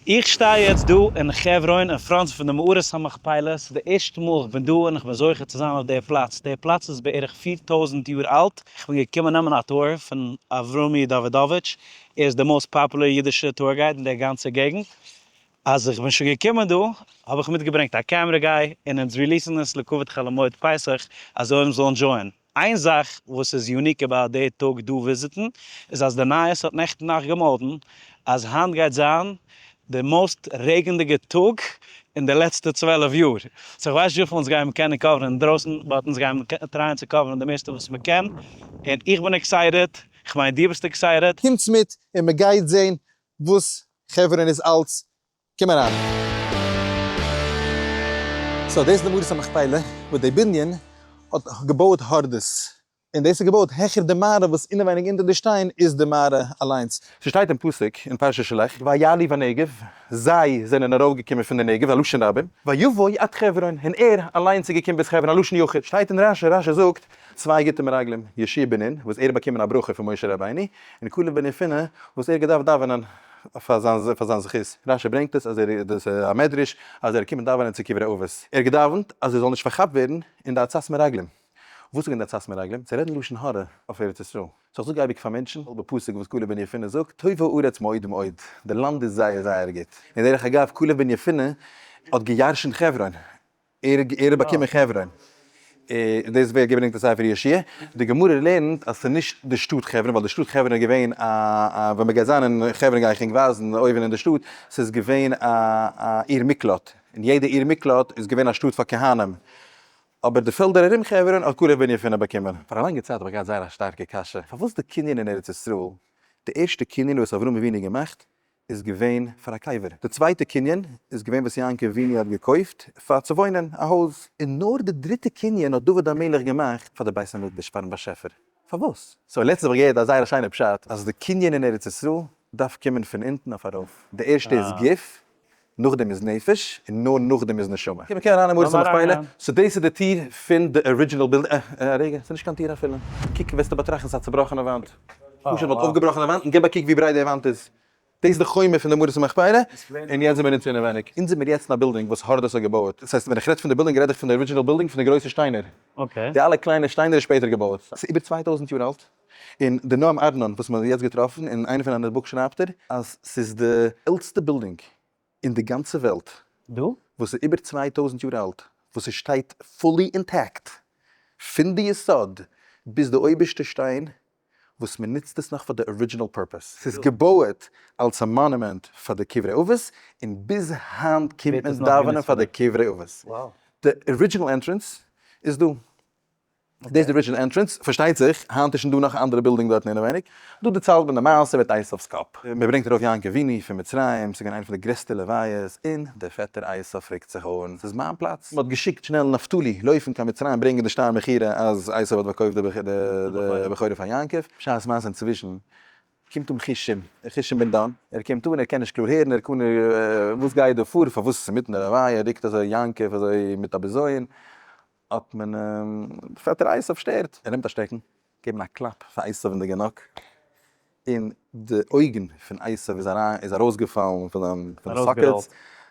איך שטיי יעצט דא אין חברון אין front פון די מערת המכפילה, ס'איז די ערשטע מאל איך בין דא און איך בין זוכה צו זיין אויף די פלאץ, די פלאץ איז בערך 4000 יאר אלט, איך בין געקומען נעמען א tour פון אברומי דאווידאוויטש, ער איז די most popular אידישע tour guide אין די גאנצע געגנט, אז איך בין שוין געקומען דא האב איך מיטגעברענגט א camera guy און אונז release ן עס לכבוד חול המועד פסח אז די עולם זאל enjoy ען. איין זאך וואס איז unique about די טאג דא visit ן איז אז די נייעס האט נעכטן נאכט געמאלדן אז היינט גייט זיין די most רעגענדיגע טאג אין די לעצטע 12 יאר. so איך ווייס נישט וויפיל אונז גייען קענען cover ן אינדרויסן but אונז גייען try ען צו cover ן די מערסטע וואס מען קען און איך בין excited, כ'מיין דו ביסט excited. קומטס מיט און מען גייט זען וואס חברון איז אלץ קום אריין. so דאס איז די מערת המכפילה וואס די בנין האט געבויעט הורדוס, און דאס איז געבויעט העכער די מערה וואס אינעווייניג אונטער די שטיין איז די מערה אליינס. ס'שטייט אין פסוק אין פרשת שלח, ויעלו בנגב, זיי זענען ארויפגעקומען פון די נגב, א לשון רבים, ויבוא עד חברון, און ער אליינס איז געקומען ביז חברון, א לשון יחיד. שטייט אין רשי, רשי זאגט, צוויי גוטע מרגלים, יהושע בן נון, וואס ער האט באקומען א ברכה פון משה רבינו, און כלב בן יפונה, וואס ער האט געדארפט דאווענען פאר זיין זכות. רשי ברענגט עס אז ער, דאס איז א מדרש, אז ער איז געקומען דאווענען צו קברי אבות. ער האט געדאווענט אז ער זאל נישט פארכאפט ווערן אין די עצת מרגלים. וואס איז געווען די עצת מרגלים? צו רעדן לשון הרע אויף ארץ ישראל. so איך זאג אייביג פאר מענטשן, זעלבע פסוק וואס כלב בן יפונה זאגט, טובה הארץ מאוד מאוד, די לאנד איז זייער זייער גוט. און דרך אגב, כלב בן יפונה האט געירשנט חברון. ער האט באקומען חברון. דאס ווערט געברענגט אין ספר יהושע. די גמרא לערנט אז ס'איז נישט די שטאט חברון, ווייל די שטאט חברון איז געווען א א ווען מ'גייט זיין אין חברון גיי איך ענק ווייזן אויבן אין די שטאט, ס'איז געווען א א עיר מקלט, און יעדע עיר מקלט איז געווען א שטאט פאר כהנים. אבער די פעלדער ארום חברון האט כלב בן יפונה באקומען. פאר א לאנגע צייט האב איך געהאט זייער א שטארקע קשיא, פארוואס די קנין אין ארץ ישראל, די ערשטע קנין וואס אברהם אבינו געמאכט, איז געווען פאר א קבר. די צווייטע קנין איז געווען וואס יעקב אבינו האט געקויפט פאר צו וואוינען, א הויז. און נאר די דריטע קנין האט דוד המלך געמאכט פאר די בית המקדש פארן באשעפער. פארוואס? so לעצטנס האב איך געהערט א זייער א שיינע פשט אז די קנין אין ארץ ישראל דארף קומען פון אונטן אויף ארויף. די ערשטע איז גוף, נאכדעם איז נפש, און נאר נאכדעם איז נשמה. קום אריין אין מערת המכפלה. so דאס איז די טיר פון די original building. אה, א רגע, ס'איז נישט קיין טיר אפילו. קוק וועסטו באטראכטן ס'איז א צובראכענע וואנט. פשוט מ'האט אויפגעבראכן די וואנט און גיב א קוק ווי ברייט די וואנט איז. דאס איז די חומה פון די מערת המכפלה, און יעצט זעמיר אונז אינעווייניג. אונז זעמיר יעצט אין א בילדינג וואס הורדוס האט געבויעט. דאס הייסט ווען איך רעד פון די בילדינג רעד איך פון די original בילדינג פון די גרויסע שטיינער. די אלע קליינע שטיינער איז שפעטער געבויעט. ס'איז איבער 2000 יאר אלט. און די נועם ארנון וואס מ'האט יעצט געטראפן אין איינע פון זיינע books שרייבט ער אז ס'איז די עלטסטע בילדינג אין די גאנצע וועלט דא? וואס איז איבער 2000 יאר אלט וואס עס שטייט fully intact פון די יסוד ביז די אויבערשטע שטיין וואס מען נוצט עס נאך פאר די original purpose. ס'איז געבויעט אלס א מאנומענט פאר די קברי אבות און ביז היינט קומט ווערט מען עס נאך דאווענען גענוצט פאר פאר די קברי אבות. די original entrance איז דא. דאס איז די original entrance, פארשטייט זיך היינט איז שוין דא נאך א אנדערע בילדינג דארטן אינעווייניג, דא דערציילט מען די מעשה מיט עשיו'ס קאפ, מען ברענגט ארויף יעקב אבינו פון מצרים, ס'איז געווען איינע פון די גרעסטע לוויות, און דער פעטער עשיו רוקט זיך אן, ס'איז מיין פלאץ, מען האט געשיקט שנעל נפתלי לויפן קיין מצרים ברענגען די שטר מכירה אז עשיו האט פארקויפט די בכורה פאר יעקב, בשעת מעשה אינצווישן קומט אן חושים, חושים בן דן, ער קומט אן, ער קען נישט קלאר הערן, ער קען וואס גייט דא פאר, פארוואס אינמיטן די לוויה רוקט אזוי יעקב אזוי מיט א בזיון, האט מען אים, פעטער עשיו שטערט. ער נעמט א שטעקן, געבן א קלאפ פאר עשיו אין די גענאק, און די אויגן פון עשיו איז אריין, איז ארויסגעפאלן פון זיין, פון די sockets,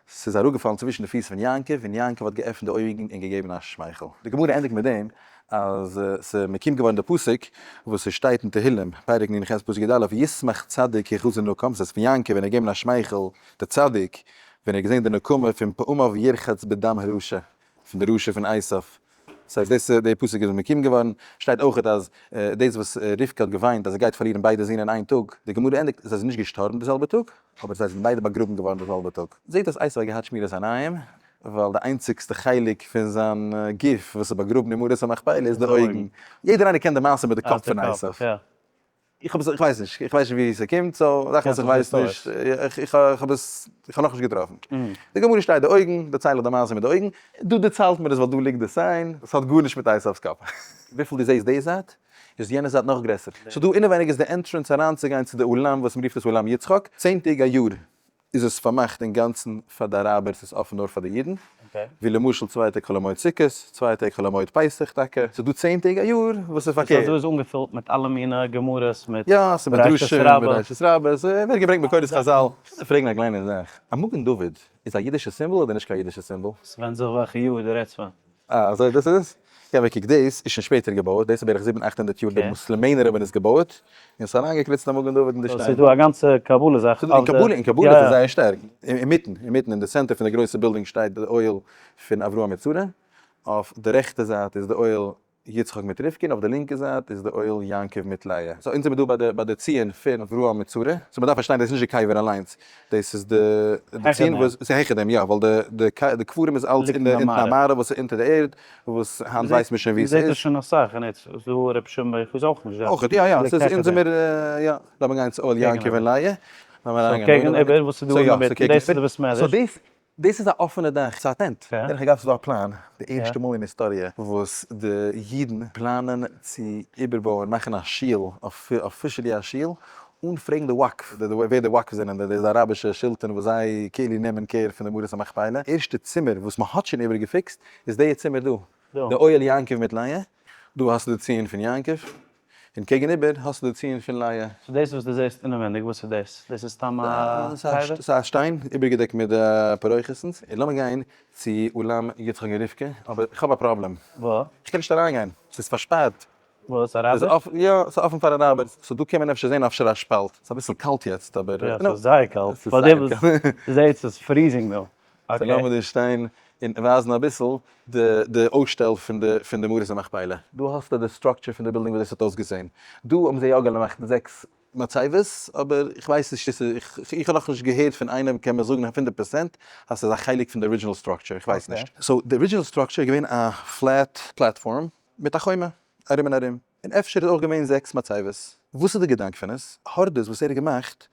ס'איז אראפגעפאלן צווישן די פיס פון יעקב, און יעקב האט געעפנט די אויגן און געגעבן א שמייכל. די גמרא ענדיגט מיט דעם, אז ס'איז מקים געווארן די פסוק וואס ס'שטייט אין תהילים, פרק נ"ח פסוק י"א, ישמח צדיק כי חזה נקם, ס'איז פון יעקב ווען ער האט געגעבן א שמייכל די צדיק, ווען ער האט געזען די נקמה פון פעמיו ירחץ בדם הרשע. פון די רשע פון עשיו. ס'הייסט דאס די פסוק איז מקים געווארן, שטייט אויכעט אז דאס וואס רבקה האט געוויינט אז זי גייט פארלירן ביידע זין אין איין טאג, די גמרא ענדיגט זיי זענען נישט געשטארבן די זעלבע טאג, אבער זיי זענען ביידע באגראבן געווארן די זעלבע טאג. זעט אויס עשיו האט געהאט שמירת עיניים, ווייל די איינציגסטע חלק פון זיין גוף וואס איז באגראבן אין מערת המכפלה איז די אויגן. יעדער איינער קען די מעשה מיט די קאפ פון עשיו. איך האב עס, איך ווייס נישט, איך ווייס נישט ווי ס'קומט, so זאכן וואס איך ווייס נישט, איך האב עס, איך האב נאכנישט געטראפן. די גמרא שטייט די אויגן, דערצייל איך די מעשה מיט די אויגן, דא דערציילט מען עס ווייל דא ליגט די sign, עס האט גארנישט מיט עשיו'ס קאפ. וויפיל דו זעסט די זייט, איז יענע זייט נאך גרעסער. so דא אינעווייניג איז די entrance אריינצוגיין צו די אולם וואס מ'רופט עס אולם יצחק, צען טעג א יאר איז עס פארמאכט אינגאנצן פאר די אראבער, ס'איז אפן נאר פאר די אידן. ווי למשל צוויי טעג חול המועד סוכות, צוויי טעג חול המועד פסח טאקע, ס'איז דא 10 טעג א יאר וואס איז פארקערט. סאו דא איז אנגעפילט מיט אלע מיני גמרות מיט יא, ס'איז בראשית מדרשים, רבה. בראשית רבה, ס'ווערט געברענגט מקורות חזל. איך וויל פרעגן א קליינע זאך, א מגן דוד איז א אידישע סימבאל אדער נישט קיין אידישע סימבאל? ס'ווענדט זיך וועלכע יאר דו רעדסט פון. אה, אזוי דאס איז עס? יא אבער קוק דאס איז שוין שפעטער געבויעט, דאס איז בערך זיבן אכט הונדערט יאר די מוסלעמענער האבן עס געבויעט, און ס'איז אריינגעקריצט א מגן דוד אין די שטיין. ס'איז דא א גאנצע קבלה זאך אין קבלה, אין קבלה איז עס זייער שטארק, אינמיטן, אינמיטן אין די center פון די גרויסע בילדינג שטייט די אוהל פון אברהם מיט שרה, אויף די רעכטע זייט איז די אוהל יצחק מיט רבקה און אויף די לינקע זייט איז די אוהל יעקב מיט לאה. so אונז זעמיר דא ביי די ביי די ציון פון אברהם מיט שרה, so מ'דארף פארשטיין דאס איז נישט די קבר אליינס, דאס איז די ציון וואס איז העכער דעם, יא, ווייל די די קברים איז אלץ אין די אונטן א מערה וואס איז אונטער די ערד, וואס היינט ווייסט מען שוין וואו עס איז. מ'זעט עס שוין אסאך אין ארץ ישראל, רבי שמעון בר יוחאי איז אויך נישט דארט. אויך, יא יא, ס'איז אונז זעמיר, יא, לאמיר גיין צו אוהל יעקב און לאה, לאמיר אריינגיין so קעגן איבער וואס איז דא אינמיטן, דאס איז די בית מדרש. so דאס דאס איז א אפענע דאך, ס'איז א tent. דרך אגב ס'איז דא א פלאן, די ערשטע מאל אין היסטאריע וואס די אידן פלאנען צו איבערבויען, מאכן א שול, officially א שול, אן פרעגן די וואקף, ווער די וואקף זענען, די אראבישע שלטון וואס זיי כאילו נעמען care פון די מערת המכפלה. ערשטע צימער וואס מ'האט שוין איבערגעפיקסט איז די צימער דא, די אוהל יעקב מיט לאה, דא האסטו די ציון פון יעקב, און קעגן איבער האסטו די ציון פון לאה. so דאס וואס דו זעסט אינעווענדיג וואס איז דאס? דאס איז סתם א קבר? ס'איז א שטיין איבערגעדעקט מיט פרוכת'נס. און לאמיר גיין צו אולם יצחק און רבקה, אבער איך האב א פראבלעם. וואס? איך קען נישט אריינגיין, ס'איז פארשפארט. וואס? אראבער? יא, ס'איז אפן פאר אראבער. so דא קען מען אפשר זען אפשר א שפאלט. ס'איז אביסל קאלט יעצט אבער. יא, ס'איז זייער קאלט. פאר דעם וואס זעהט ס'איז freezing דא. so לאמיר דיר שטיין און ווייזן אביסל די אויסשטעל פון די פון די מערת המכפלה. דא האסטו די structure פון די בילדינג ווי דאס האט אויסגעזען. דא האבן זיי יא געמאכט זעקס מצבות, אבער איך ווייס נישט צו ס'איז, איך האב נאכנישט געהערט פון איינעם קען מען זאגן אויף 100% אז ס'איז א חלק פון די original structure, איך ווייס נישט. so די original structure איז געווען א flat platform מיט א חומה ארום און ארום, און אפשר איז אויך געווען זעקס מצבות. וואס איז די געדאנק פון עס? הורדוס וואס ער האט געמאכט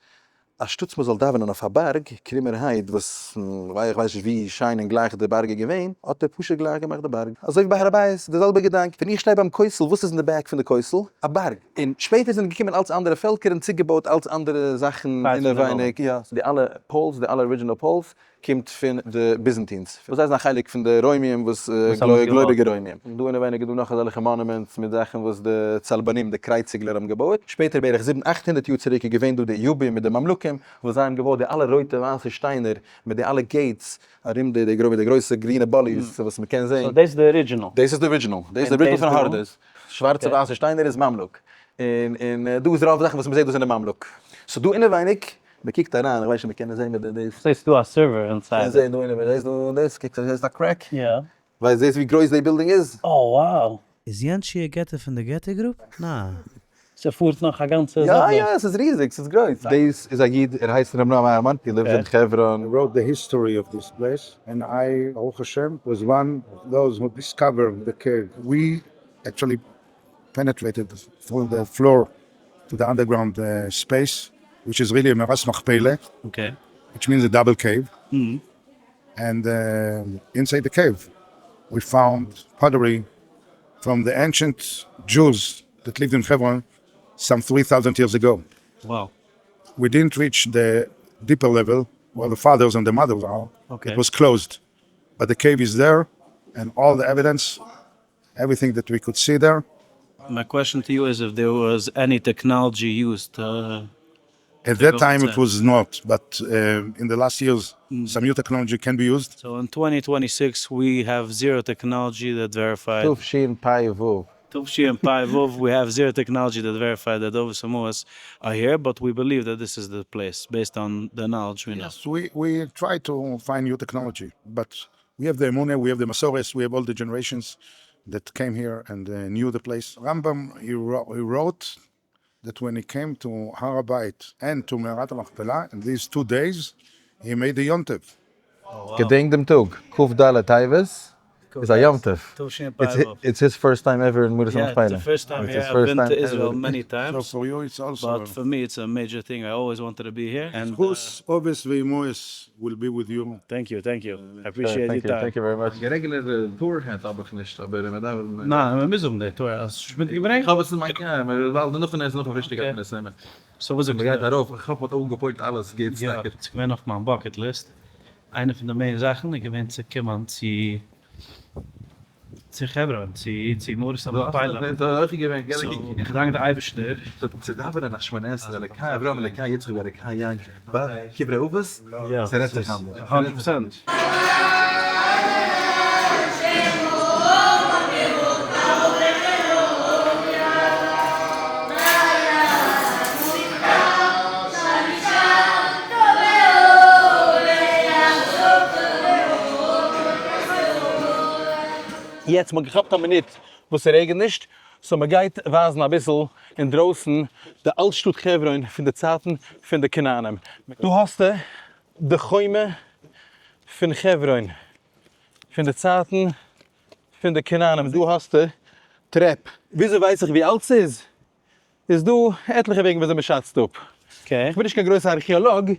אנשטאטס מען זאל דאווענען אויף א בארג, קרומערהייט, וואס איך ווייס נישט ווי שיין און גלייך די בארג איז געווען, האט ער פשוט גלייך געמאכט די בארג. אזוי ווי ביי הר הבית, די זעלבע געדאנק. ווען איך שטיי ביים כותל, וואס איז אין די back פון די כותל? א בארג. און שפעטער זענען געקומען אלץ אנדערע פעלקער און צוגעבויט אלץ אנדערע זאכן אינעווייניג. יא, די אלע poles, די אלע original poles, קומט פון די Byzantines, וואס זיי זענען א חלק פון די רוימיים וואס גלויביגע רוימיים. דא אינעווייניג איז דא נאך אזעלכע monuments מיט זאכן וואס די צלבנים די קרייציגלער האבן געבויעט. שפעטער בערך זיבן אכט הונדערט יאר צוריק איז געווען דא די איובים מיט די ממלוכים וואס זיי האבן געבויט די אלע רויטע ווייסע שטיינער מיט די אלע gates ארום די די גרויסע גרינע באליס וואס מען קען זען. so דאס איז די original? דאס איז די original. דאס איז די original פון הורדוס. שווארצע ווייסע שטיינער איז ממלוק. און און דא איז רוב זאכן וואס מען זעט דא זענען ממלוק. so דא אינעווייניג מען קוקט אריין, איך ווייס נישט מען קען עס זען מיט די דאס. זעסט דא א server inside. קענסט זען דא אינעווייניג, זעסט דא דאס, קוקסט זעסט א crack? יא. ווייסט זעסט ווי גרויס די בילדינג איז? oh wow! איז יענטשי א געטער פון די געטער group? ניין. ס'פארט נאך א גאנצע זאך יא יא ס'איז ריזיג ס'איז גרויס. דאס איז א איד ער הייסט ר' נועם אהרמאן he lives אין חברון. I wrote the history of this place and I ברוך השם was one of those who discovered the cave. We actually penetrated through the floor to the underground space which is really a מערת מכפלה which means a double cave and inside the cave we found pottery from the ancient Jews that lived in Hebron some 3,000 years ago. We didn't reach the deeper level where the fathers and the mothers are, it was closed, but the cave is there and all the evidence everything that we could see there. My question to you is if there was any technology used to At that time it was not, but in the last years some new technology can be used. So in 2026 we have zero technology that verified. תשפ"ו. תשפ"ו we have zero technology that verified that אבות ואמהות are here, but we believe that this is the place based on the knowledge we know. Yes, we try to find new technology, but we have the אמונה, we have the מסורת, we have all the generations that came here and knew the place. Rambam he wrote that when he came to הר הבית and to מערת המכפלה in these two days he made a יום טוב. געדענק דעם טאג, כ"ד טבת איז א יום טוב. It's his first time ever in מערת המכפלה. Yeah, it's the first time here. I've been to Israel many times. So for you it's also. But for me it's a major thing. I always wanted to be here. זכות אבות ואמהות will be with you. Thank you, thank you. I appreciate your time. Thank you very much. א regular tour hat האב איך נישט, אבער מען דארף. ניין, מען מוז האבן די tour. האסט נישט מיטגעברענגט? איך האב עס אין מיין קאר, ווייל דערנאך איז נאך א וויכטיגע נושא. so וואס זאגסטו? מען גייט ארויף, איך האף מען האט אנגעפוילט אלעס גוט. יא, ס'איז געווען אויף מיין bucket list. איינע פון די main זאכן איז געווען צו קומען צו צו חברון, צו צו מערת המכפלה. So איך דאנק די אייבערשטער. צו דאווענען א שמונה עשרה אלקי אברהם אלקי יצחק ואלקי יעקב ביי קברי אבות, ס'רעדט זיך אנדערש. 100%. יעצט מ'האט געכאפט א מינוט וואס ס'רעגנט נישט, so מ'גייט ווייזן אביסל אינדרויסן די אלט שטאט חברון פון די צייטן פון די כנענים. דא האסטו די חומה פון חברון פון די צייטן פון די כנענים, דא האסטו טרעפ. וויאזוי ווייס איך ווי אלט ס'איז? איז דא עטליכע וועגן וויאזוי מ'שאצט אפ. איך בין נישט קיין גרויסע ארכיאלאג,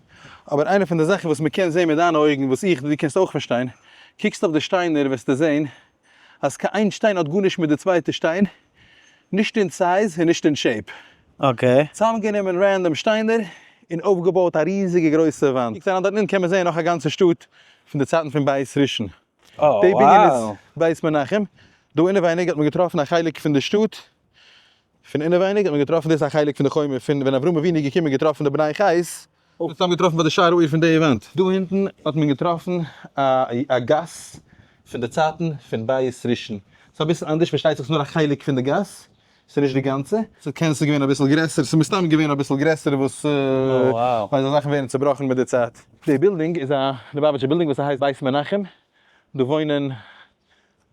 אבער איינע פון די זאכן וואס מ'קען זען מיט דיינע אויגן וואס איך, דו קענסט אויך פארשטיין, קוקסט אויף די שטיינער וועסטו זען אז קיין איין שטיין האט גארנישט מיט די צווייטע שטיין, נישט אין size און נישט אין shape. צוזאמגענומען random שטיינער און אויפגעבויט א ריזיגע גרויסע וואנט. קוקסט אריין דארט אונטן קען מען זען נאך א גאנצע שטאט פון די צייטן פון בית ראשון. די בנין איז בית מנחם. דא אינעווייניג האט מען געטראפן א חלק פון די שטאט. פון אינעווייניג האט מען געטראפן דאס א חלק פון די חומה פון ווען אברהם אבינו איז געקומען געטראפן די בני חת. אויך צוזאם געטראפן ביי די שער העיר פון די וואנט. דא אונטן האט מען געטראפן א גאס פון די צייטן פון בית ראשון. ס'איז אביסל אנדערש פארשטייט זיך ס'איז נאר א חלק פון די גאס, ס'איז נישט די גאנצע. ס'קען ס'איז געווען אביסל גרעסער, ס'איז מסתם געווען אביסל גרעסער וואס ווייל זאכן ווערן צובראכן מיט די צייט. די בילדינג איז א ליובאוויטשער בילדינג וואס ס'הייסט בית מנחם, דא וואוינען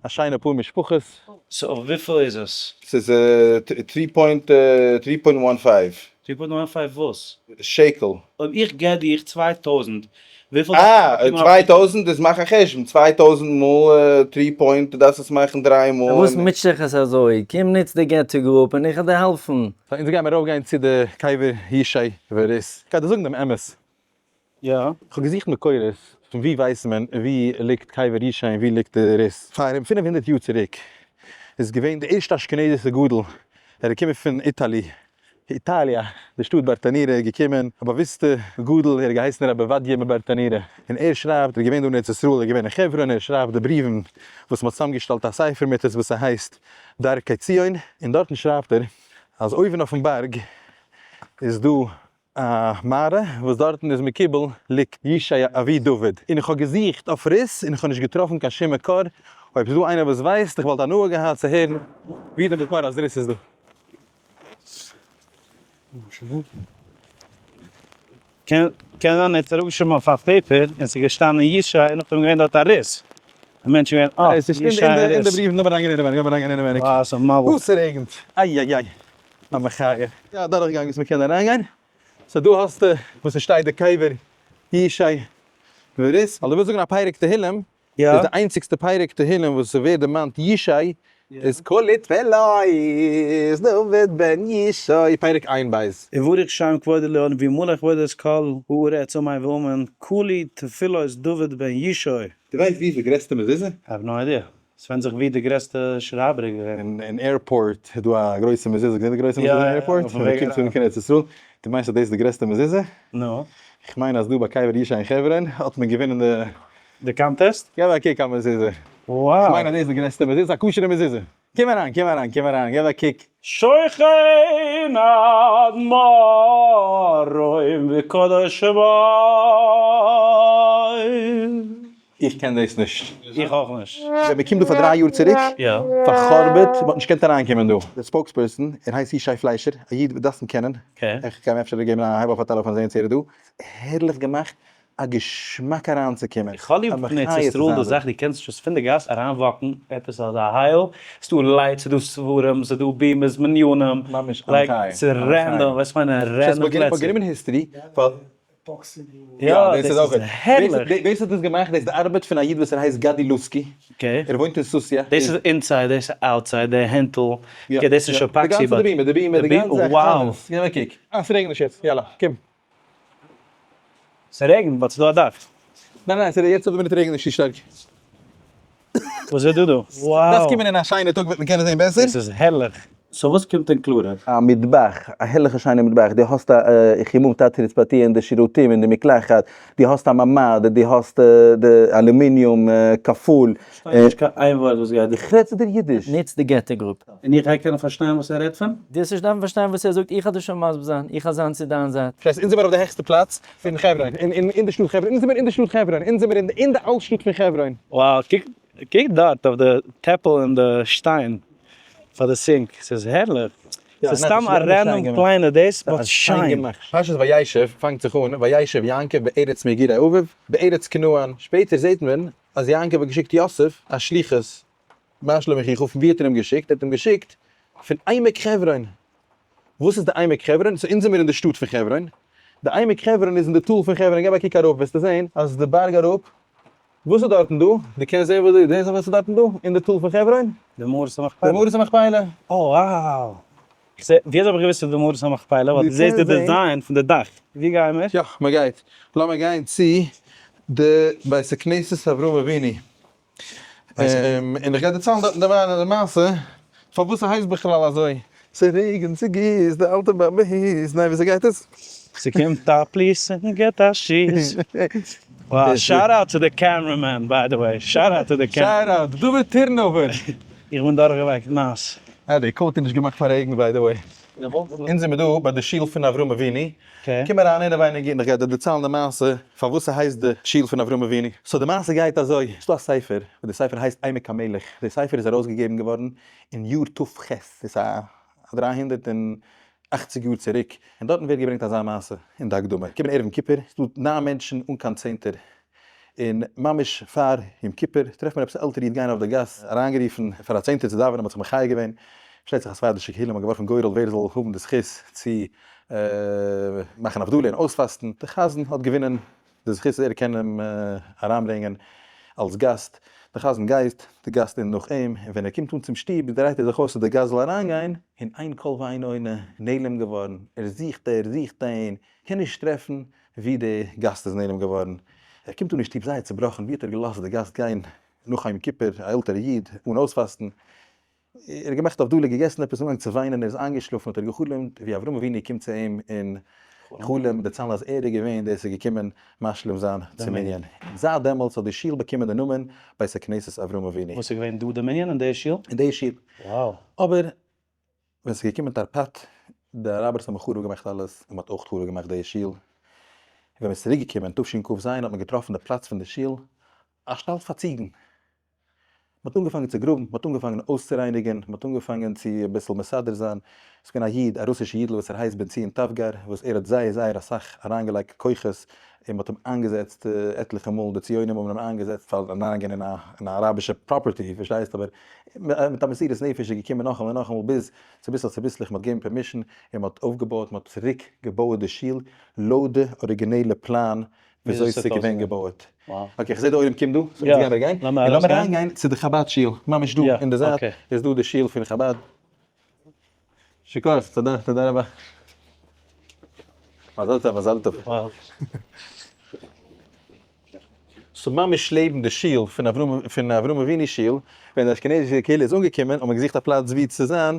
א שיינע פאר משפחות. so אויף וויפיל איז עס? ס'איז three point three point one five. 3.15 וואס? שקל. אויב איך געב דיך 2000 וויפיל אה, 2000 איז מאך א חשבון, 2000 מאל three point דארפסט עס מאכן דריי מאל. פארוואס מוטשט זיך עס אזוי? קום נוץ די געטא group און איך וועל דיר העלפן. so אונז גיימער ארויפגיין צו די קבר ישי ורות. כ'גיי דיר זאגן דעם אמת. יא. כ'האב געזוכט מקורות פון ווי ווייסט מען ווי ליגט קבר ישי און ווי ליגט די רות. פאר ארום 500 יאר צוריק איז געווען די ערשטע אשכנזישע גדול, ער איז געקומען פון Italy, איטאליע, די שטאט ברטנורא איז געקומען א באוויסטע גדול, ער האט געהייסן רבי עובדיה מברטנורא, און ער שרייבט, ער איז געווען דא אין ארץ ישראל, ער איז געווען אין חברון, ער שרייבט די בריוון וואס מ'האט צוזאמגעשטעלט א ספר מיט עס וואס ס'הייסט דרכי ציון, און דארטן שרייבט ער אז אויבן אויפן בארג איז דא א מערה וואס דארטן איז מקובל ליגט ישי אבי דוד, און איך האב געזוכט אויף רות און איך האב נישט געטראפן קיין שום מקור, אויב ס'איז דא איינער וואס ווייסט, איך וואלט הנאה געהאט צו הערן ווי איז די מקור אז רות איז דא. קען זיין ער האט אראפגעשריבן אויף א paper און ס'איז געשטאנען ישי און נאכדעם געווען דארט א רות, א מענטש איז געווען אה, ישי און אין די בריוון, לאמיר אריינגיין אינעווייניג, לאמיר אריינגיין אינעווייניג. וואו, ס'איז א מבול. אוי ס'רעגנט, איי איי איי. א מחיה. יא, א דורכגאנג וואס מ'קען אריינגיין. so דא האסטו וואס ס'שטייט די קבר ישי ורות. ווייל דו ווילסט זאגן א פרק תהילים, איז די איינציגסטע פרק תהילים וואס ס'ווערט דערמאנט ישי איז כולי תפלות דוד בן ישי, פרק עיין בית. יבורך שם כבוד עליון וימלא כבודו את כל הארץ אמן ואמן, כולי תפלות דוד בן ישי. דו ווייסט ווי איז די גרעסטע מזוזה? I have no idea. ס'ווענדט זיך ווי די גרעסטע שרייבער איז געווען. אין airport איז דא א גרויסע מזוזה, געזען די גרויסע מזוזה אין airport? ווען מ'קומט אן קיין ארץ ישראל, דו מיינסט אז דאס איז די גרעסטע מזוזה? נו. איך מיין אז דא ביי קבר ישי אין חברון האט מען געווינען די. די contest? געב א קוק א מזוזה. וואו. איך מיין אז דאס איז די גרעסטע מזוזה, א כשר'ע מזוזה. קום אריין, קום אריין, קום אריין, געב א קוק. שוכן עד מרום וקדוש שמו. איך קען דאס נישט. איך אויך נישט. ווען מען קומט דא פאר 3 יאר צוריק, פאר'חורב'עט, מען האט נישט געקענט אריינקומען דא. דער spokesperson, ער הייסט ישי פליישער, א איד וואס דארפסט אים קענען. איך קען אים אפשר געבן א הייב אויף א טעלעפאן זעהן צו ער איז דא. הערליך געמאכט, א געשמאק אריינצוקומען. איך האב ליב פון ארץ ישראל די זאך, דו קענסט שוין פון די גאס אריין walk ן עפעס אזא הייל, ס'דא lights, ס'דא ספרים, ס'דא בימות, מניינים, like ס'איז random, ווייסט וואס כ'מיין, random פלעצער. מ'האט גענומען history, ווייל יא, דאס איז הערליך. ווער ס'האט דאס געמאכט, דאס איז די ארבעט פון א איד וואס ער הייסט גדי לוסקי, ער וואוינט אין סוסיא. דאס איז inside, דאס איז outside, די הענטל, okay דאס איז נישט epoxy but. די גאנצע די בימה, די גאנצע זאך, אלעס, געב א קוק. אה, ס'רעגנט נישט יעצט, יאללה, קום. ס'רעגנט but ס'דא א דאך. ניין ניין, ס'רעגנט יעצט אויף די מינוט רעגנט נישט צו שטארק. וואס איז דא דא? דארפסט קומען אין א שיינע טאג וועט מען קענען זען בעסער. דאס איז הערליך. So וואס קומט אין קלארער? א מטבח, א הערליכע שיינע מטבח, דו האסט א חימום תת רצפתי אין די שירותים אין די מקלחת, דו האסט א ממ"ד, דו האסט די אלומיניום כפול. כ'פארשטיי נישט קיין איין ווארט וואס גייט דא. איך רעד צו דיר אידיש. נוץ די געטא group. און איך גיי קענען פארשטיין וואס ער רעדט פון? דו האסט נישט דארפן פארשטיין וואס ער זאגט, איך וועל דיר שוין מסביר זיין, איך וועל זיין צו דיין זייט. פארשטייסט, אונז זעמיר אויף די העכסטע פלאץ פון חברון, אין די שטאט חברון, אונז זעמיר אין די שטאט חברון, אונז זעמיר אין די אלט שטאט פון חברון. Wow, קוק דארט אויף די טעפל און די שטיין פאר די sink, ס'איז הערליך. ס'איז סתם א random קליינע דאס, but שיין. פרשת וישב פאנגט זיך אן, וישב יעקב בארץ מגורי אביו, בארץ כנען, שפעטער זעט מען אז יעקב האט געשיקט יוסף א שליחות, מה שלום אחיך, פון ווי האט ער אים געשיקט? ער האט אים געשיקט פון עמק חברון. וואס איז די עמק חברון? So אונז זעמיר אין די שטאט פון חברון, די עמק חברון איז אין די טאל פון חברון, געב א קוק אראפ וועסטו זען אז די בארג אראפ, וואס איז דארטן דא? דו קענסט זען וואס דו זעסט וואס איז דארטן דא אין די טאל פון חברון? די מערת המכפלה. די מערת המכפלה. Oh wow! איך זע, ווי אזוי האב איך געוואוסט ס'איז די מערת המכפלה? ווייל דו זעסט די design פון די דאך. ווי גייען מיר? יא, מען גייט. לאמיר גיין צו די בית הכנסת אברהם אבינו. און איך גיי דערציילן דארטן די מעשה פארוואס ס'הייסט בכלל אזוי. ס'רעגנט, ס'גיסט, די אלטע באבע היסט, ניין וויאזוי גייט עס? ס'קומט א פליס און געט א שיס. Wow, shout out to the cameraman by the way, shout out to the cameraman. Shout out, דוד טירנאווער. איך בין דורכגעווייקט נאס. אה, די coat איז נישט געמאכט פאר רעגן by the way. אונז זעמיר דא ביי די שול פון אברהם אבינו. קום אריין אינעווייניג און איך גיי דיר דערציילן די מעשה פארוואס ס'הייסט די שול פון אברהם אבינו. So די מעשה גייט אזוי, ס'דא א ספר, וואס די ספר הייסט עמק המלך, די ספר איז ארויסגעגעבן געווארן אין יאר ת"ח, דאס איז א 380 יאר צוריק, און דארטן ווערט געברענגט אזא מעשה אין די הקדמה, קומען ערב יום כיפור, ס'דא ניין מענטשן אן קיין צענטער, און ממש פאר יום כיפור טרעפט מען עפעס א עלטערע איד גיין אויף די גאס, אריינגערופן פאר א צענטער צו דאווענען, מ'האט זיך מחיה געווען, פארשטייט זיך א ספרדישע קהילה, מ'האט געווארפן גורל ווער זאל האבן די זכות צו מאכן הבדלה און אויספאסטן, די חזן האט געווינען די זכות אז ער קען אים אריינברענגען אלס גאסט, די חזן גייט, די גאסט איז נאך אים, און ווען ער קומט אן צום שטוב דרייט ער זיך אויס אז די גאסט זאל אריינגיין, און אין קול ואין עונה, נעלם געווארן, ער זוכט ער זוכט אים, קען נישט טרעפן ווי די גאסט איז נעלם געווארן, ער קומט אן אין שטוב זייער צובראכן, ווי האט ער געלאזט די גאסט גיין נאך יום כיפור, א עלטערע איד, אן אויספאסטן, ער האט געמאכט הבדלה, געגעסן עפעס, אנגעהויבן צו וויינען, ער איז איינגעשלאפן, האט ער גע'חלומ'ט ווי אברהם אבינו קומט צו אים אין חלום, דערציילן אז ער איז געווען דער וואס איז געקומען משלים זיין צום מנין. זייט דעמאלטס האט די שול באקומען די נאמען בית הכנסת אברהם אבינו. וואס איז געווען דא די מנין אין די שול? אין די שול. Wow. אבער ווען ס'איז געקומען תרפ"ט, די אראבערס האבן חרוב געמאכט אלעס, און מ'האט אויך חרוב געמאכט די שול. און ווען מ'איז צוריק געקומען תשכ"ז האט מען געטראפן די פלאץ פון די שול, א שטאל פאר ציגן. מ'האט אנגעפאנגען צו גראבן, מ'האט אנגעפאנגען אויסצורייניגען, מ'האט אנגעפאנגען צו אביסל מסדר זיין, ס'איז געווען א איד, א רוסישע אידל וואס ער הייסט בן ציון טפגר, וואס ער האט זייער זייער אסאך אריינגעלייגט כוחות, און מ'האט אים איינגעזעצט עטליכע מאל, די ציונים האבן אים איינגעזעצט פאר אריינגיין אין א אין א אראבישע property, פארשטייסט, אבער מיט א מסירות נפש איז געקומען נאכאמאל און נאכאמאל ביז צוביסלעך צוביסלעך מ'האט געגעבן permission און מ'האט אויפגעבויעט, מ'האט צוריק געבויעט די שול לויט די אריגינעלע פלאן וויאזוי ס'איז געווען געבויעט. Okay, כ'זע די עולם קומט דא, so יעצט גיימיר גיין. און לאמיר אריינגיין צו די חבד שול, ממש דא אין די זייט איז דא די שול פון חבד. שכוח, תודה, תודה רבה. מזל טוב, מזל טוב. So ממש לעבן די שול פון אברהם, פון אברהם אבינו שול, ווען די אשכנזישע קהילה איז אנגעקומען האט מען געזוכט א פלאץ וואו צו זיין,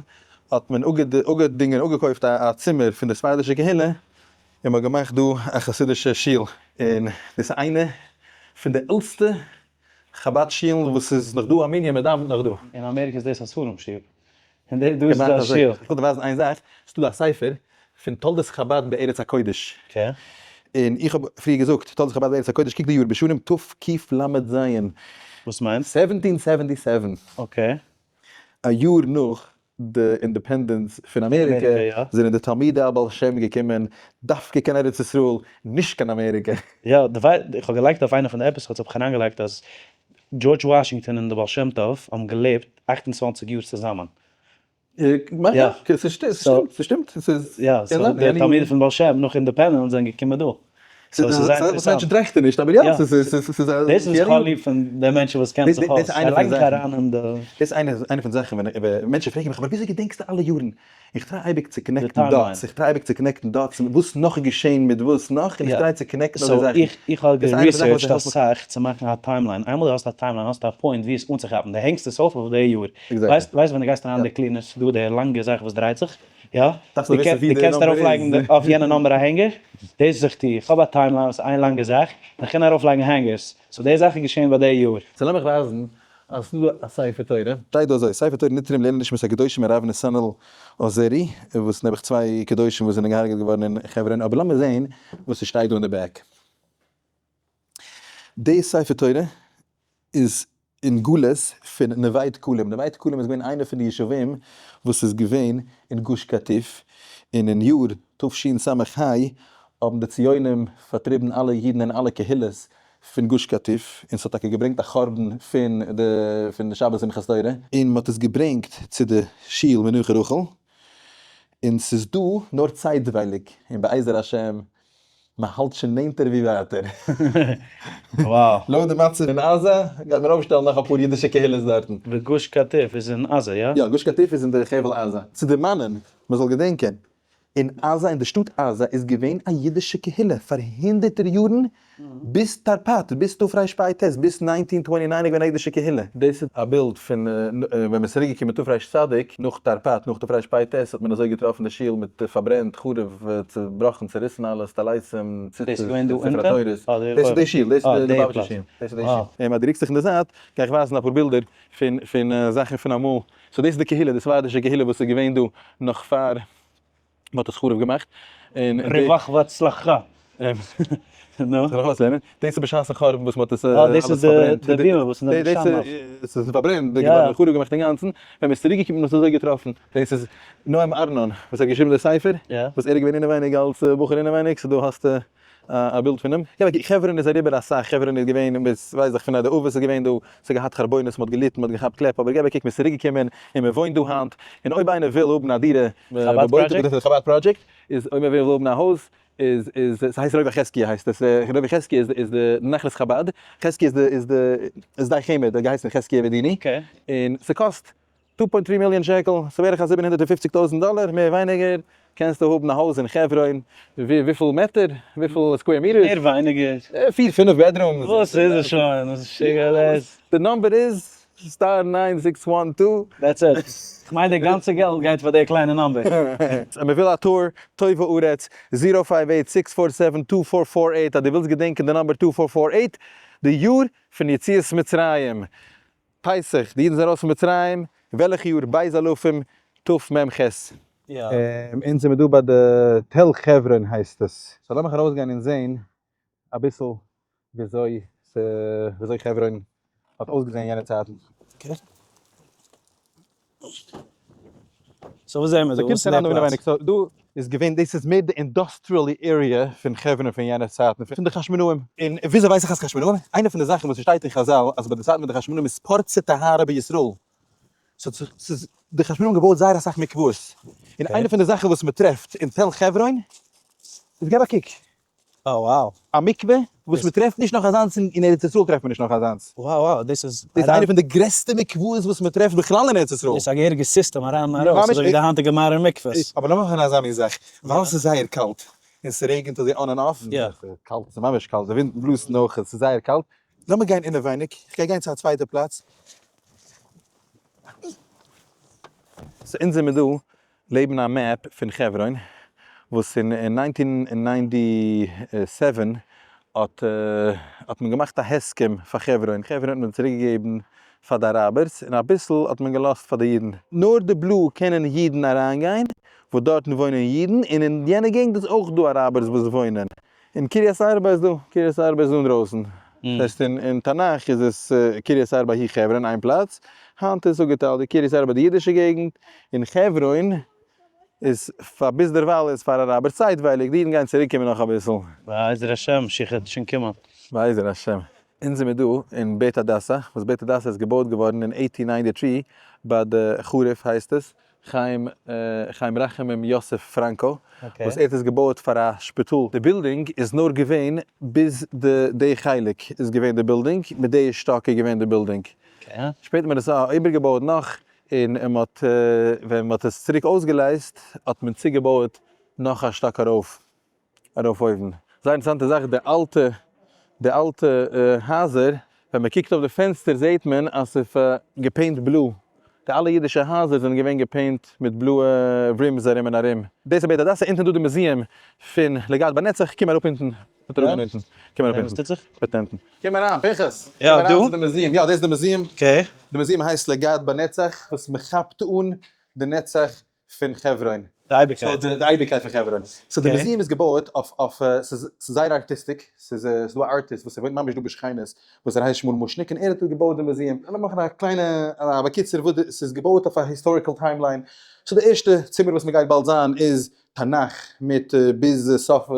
האט מען אפגעדינגען, אפגעקויפט א צימער פון די ספרדישע קהילה, און מ'האט געמאכט דא א חסידישע שול, און דאס איז איינע פון די עלטסטע חבד שולן וואס איז נאך דא א מנין, מען דאווענט נאך דא. אין אמעריקע איז דאס א ספרים שטוב, און דא איז א שול. איך וויל דיר ווייזן איין זאך, ס'איז דא א ספר פון תולדות חבד בארץ הקודש, און איך האב פריער געזאגט תולדות חבד בארץ הקודש, קוק די יאר, בשנים תקל"ז. וואס מיינט? Seventeen seventy seven. Okay. א יאר נאך די independence פון אמעריקע זענען די תלמידי הבעל שם געקומען דווקא קיין ארץ ישראל, נישט קיין אמעריקע. יא, איך האב געלייגט אויף איינע פון די episodes האב איך אריינגעלייגט אז דזשארדזש וואשינגטאן און די בעל שם טוב האבן געלעבט 28 יאר צוזאמען. יא, ס'שטימט, ס'שטימט, ס'איז יא, so די תלמידים פון בעל שם נאך independence זענען געקומען דא. So ס'איז זייער וואס מענטשן אינטערעסאנט. טראכטן נישט, אבער יא, יא. ס'איז ס'איז א דאס איז איך האב ליב פון די מענטשן וואס קענען זיך אויס, זיי לייגן זיך אריין אין די. דאס איז איינע פון די זאכן ווען מענטשן פרעגן מיך אבער וויאזוי געדענקסטו אלע יארן? איך try אייביג צו connect ן dots, איך try אייביג צו connect ן dots וואס נאך איז געשען מיט וואס נאך, און איך try צו connect ן אזוי זאכן. איך האב גע research ט אסאך צו מאכן א timeline, איינמאל דו האסט א timeline האסטו א point ווי עס אנצוכאפן, דו הענגסט עס אויף אויף די יאר, ווייסט ווען דו גייסט אריין אין די cleaners איז דא די לאנגע זאך וואס דרייט זיך, יא? דו קענסט ארויף לייגן אויף יענע number א hanger, דאס איז איך טו, איך האב א timeline וואס איז איין לאנגע זאך, און איך קען ארויף לייגן hangers, so די זאך איז געשען ביי די יאר. so לאמיך ווייזן אז ס'איז דא א ספר תורה. שטייט דא אזוי, ספר תורה נתרם לעילוי נשמת הקדושים הרב נתנאל עוזרי, וואס נעבעך צוויי קדושים וואס זענען געהארגעט געווארן אין חברון, אבער לאמיר זעהן וואס ס'שטייט דא אין די back. די ספר תורה איז אין גלות פון נווה דקלים, נווה דקלים איז געווען איינע פון די ישובים וואס איז געווען אין גוש קטיף, און אין יאר תשס"ה האבן די ציונים פארטריבן אלע אידן און אלע קהילות פון גוש קטיף, און ס'האט טאקע געברענגט א חורבן פון די פון די שבת שמחת תורה. און מ'האט עס געברענגט צו די שול מנוחה רחל, און ס'איז דא נאר צייטווייליג, און בעזר השם מ'האלט שוין נענטער ווי ווייטער. Wow. לויט די מצב אין עזה גייט מען אויפשטעלן נאך אפאר אידישע קהילות דארטן. די גוש קטיף איז אין עזה, יא? יא, גוש קטיף איז אין די חבל עזה. צו דערמאנען, מ'זאל געדענקען, אין עזה, אין די שטאט עזה איז געווען א אידישע קהילה פאר הונדערטער יארן, ביז תרפ"ט, ביז תרפ"ט, ביז 1929 איז געווען א אידישע קהילה. דאס איז א בילד פון ווען מען איז צוריק געקומען תרצ, נאך תרפ"ט, נאך תרפ"ט האט מען אזוי געטראפן די שול מיט פארברענט, חרוב, צובראכן, צוריסן אלעס, טליתים, ציצית, ספר תורות. דאס איז די שול, דאס איז די ליובאוויטשער שול. דאס איז די שול. און אז דו רוקסט זיך אין די זייט, גיי איך ווייזן אפאר בילדער פון פון זאכן פון אמאל. so דאס איז די קהילה, די ספרדישע קהילה וואס איז געווען דא נאך פאר מען האט עס חרוב געמאכט. און רווח והצלחה. נו. זאל איך אויסלערנען? דאס איז בשעת'ן חורבן וואס מען האט עס אה, דאס איז אלעס די פארברענט. בימה וואס איז דאס געשטאנען אויף. איז עס איז פארברענט געווארן, חרוב געמאכט אינגאנצן. ווען מען איז צוריק געקומען האט מען עס אזוי געטראפן. דאס איז נועם ארנון וואס האט געשריבן די ספר, וואס ער איז געווען אינעווייניג אלס בחור אינעווייניג, so דא האסטו א בילד פון אים. יא, חברון איז אריבער אסאך, חברון איז געווען, ווייס איך פון די אבות איז געווען דא, ס'האט געהאט חרבונות, מ'האט געליטן, מ'האט געכאפט קלעפ, אבער געב א קוק מ'איז צוריק געקומען און מ'וואוינט דא היינט, און אויב איינער וויל האבן א דירה, חבד project? חבד project, איז אויב מען וויל האבן א הויז, איז איז ס'הייסט רובע חזקיה הייסט עס, רובע חזקיה איז איז די נחלת חבד, חזקיה איז די איז די איז די חמד האט געהייסן חזקיה מדיני, און ס'קאסט 2.3 מיליאן שקל, ס'איז בערך א 750 טויזנט דאלער, מער ווייניגער, קענסטו האבן א הויז אין חברון, וויפיל מעטער? וויפיל square meters? מער ווייניגער. פיר פינף bedrooms. וואס איז עס שוין? וואס משוגע דאס? די number איז star 9612. That's it. כ'מיין די גאנצע געלט גייט פאר די קליינע number. אז מען וויל א tour, טובה ארץ, zero five eight six four seven two four four eight, אז דו ווילסט געדענקען די number two four four eight, די יאר פון יציאת מצרים, פסח, די אידן זענען ארויס פון מצרים, וועלכע יאר? בית אלפים תמ"ח. אונז זעמיר דא ביי די תל חברון הייסט עס. so לאמיך ארויסגיין און זעהן אביסל וויאזוי וויאזוי חברון האט אויסגעזעהן יענע צייטן. so וואס זעהן מיר דא? וואס איז די פלאץ? so דא איז געווען, דאס איז מער די industrial area פון חברון פון יענע צייטן, פון די חשמונאים. און וויאזוי ווייס איך אז חשמונאים? איינע פון די זאכן וואס שטייט אין חזל אז ביי די צייטן פון די חשמונאים איז פרצה טהרה בישראל. ס'איז די חשמונאים געבויט זייער אסאך מקוואות. און איינע פון די זאכן וואס מ'טרעפט אין תל חברון איז געב א קוק. Oh wow. א מקווה וואס מען טרעפט נישט נאך אזאנס אין ארץ ישראל טרעפט מען נישט נאך אזאנס. Wow wow דאס איז. דאס איז איינע פון די גרעסטע מקוואות וואס מען טרעפט בכלל אין ארץ ישראל. דאס איז א געהעריגע סיסטעם אריין און ארויס אזוי ווי די היינטיגע מאדערן מקוואות. אבער לאמיך זאגן אזא מין זאך, ווייל ס'איז זייער קאלט און ס'רעגענט אזוי on and off. יא. קאלט, ס'איז ממש קאלט, די ווינט בלאזט נאך, ס'איז זייער קאלט. לאמיר גיין אינעווייניג, איך גיי גיין צו א צווייטע פלאץ. so אונז זעמיר דא לעבן א map פון חברון וואס אין 1997 האט האט מען געמאכט א הסכם פאר חברון, חברון האט מען צוריק געגעבן פאר די אראבערס און אביסל האט מען געלאזט פאר די אידן. נאר די blue קענען אידן אריינגיין וואס דארטן וואוינען אידן און אין יענע געגנט איז אויך דא אראבערס וואס וואוינען. אין קרית ארבע איז דא, קרית ארבע איז דא אינדרויסן, דאס הייסט אין תנך איז עס קרית ארבע היא חברון איין פלאץ, היינט איז אפגעטיילט די קרית ארבע די אידישע געגנט, און חברון איז פאר ביזדערווייל איז פאר אראבער צייטווייליג, די אידן גייען צוריק קומען נאך אביסל. בעזר השם משיח וועט שוין קומען. בעזר השם. אונז זעמיר דא אין בית הדסה, וואס בית הדסה איז געבויט געווארן אין 1893 ביי די חריף הייסט עס. חיים חיים רחמים יוסף פראנקא, וואס ער האט עס געבויעט פאר א שפיטאל. די בילדינג איז נאר געווען ביז די די חלק איז געווען די בילדינג, מיט די שטאק איז געווען די בילדינג. שפעטער האט מען עס איבערגעבויעט נאך, און מען האט ווען מען האט עס צוריק אויסגעלייזט האט מען צוגעבויעט נאך א שטאק ארויף. ארויף אויבן. זייער אינטערעסאנטע זאך, די אלטע די אלטע הייזער, ווען מען קוקט אויף די פענסטער זעהט מען אז ס'איז גע paint בלוי, די אלע אידישע הייזער זענען געווען גע paint מיט בלויע rims ארום און ארום. דאס איז בית הדסה, אונטן דא די museum פון לגעת בנצח, קום אראפ אונטן, מיט אראפגיין אונטן, קום אראפ אונטן, מיט אונטן. קום אריין פנחס, קום אריין צו די museum, יא דאס איז די museum, די museum הייסט לגעת בנצח, וואס מען כאפט אן די נצח פון חברון. די אייביגקייט. די אייביגקייט פון חברון. so די museum איז געבויעט אויף אויף ס'איז זייער artistic, ס'איז דא א ארטיסט וואס ער וואוינט ממש דא בשכינות וואס ער הייסט שמואל מושניק און ער האט געבויעט די museum. לאמיר מאכן א קליינע א בקיצור וואס די ס'איז געבויעט אויף א historical timeline. so די ערשטע צימער וואס מ'גייט באלד זיין איז תנך מיט ביז סוף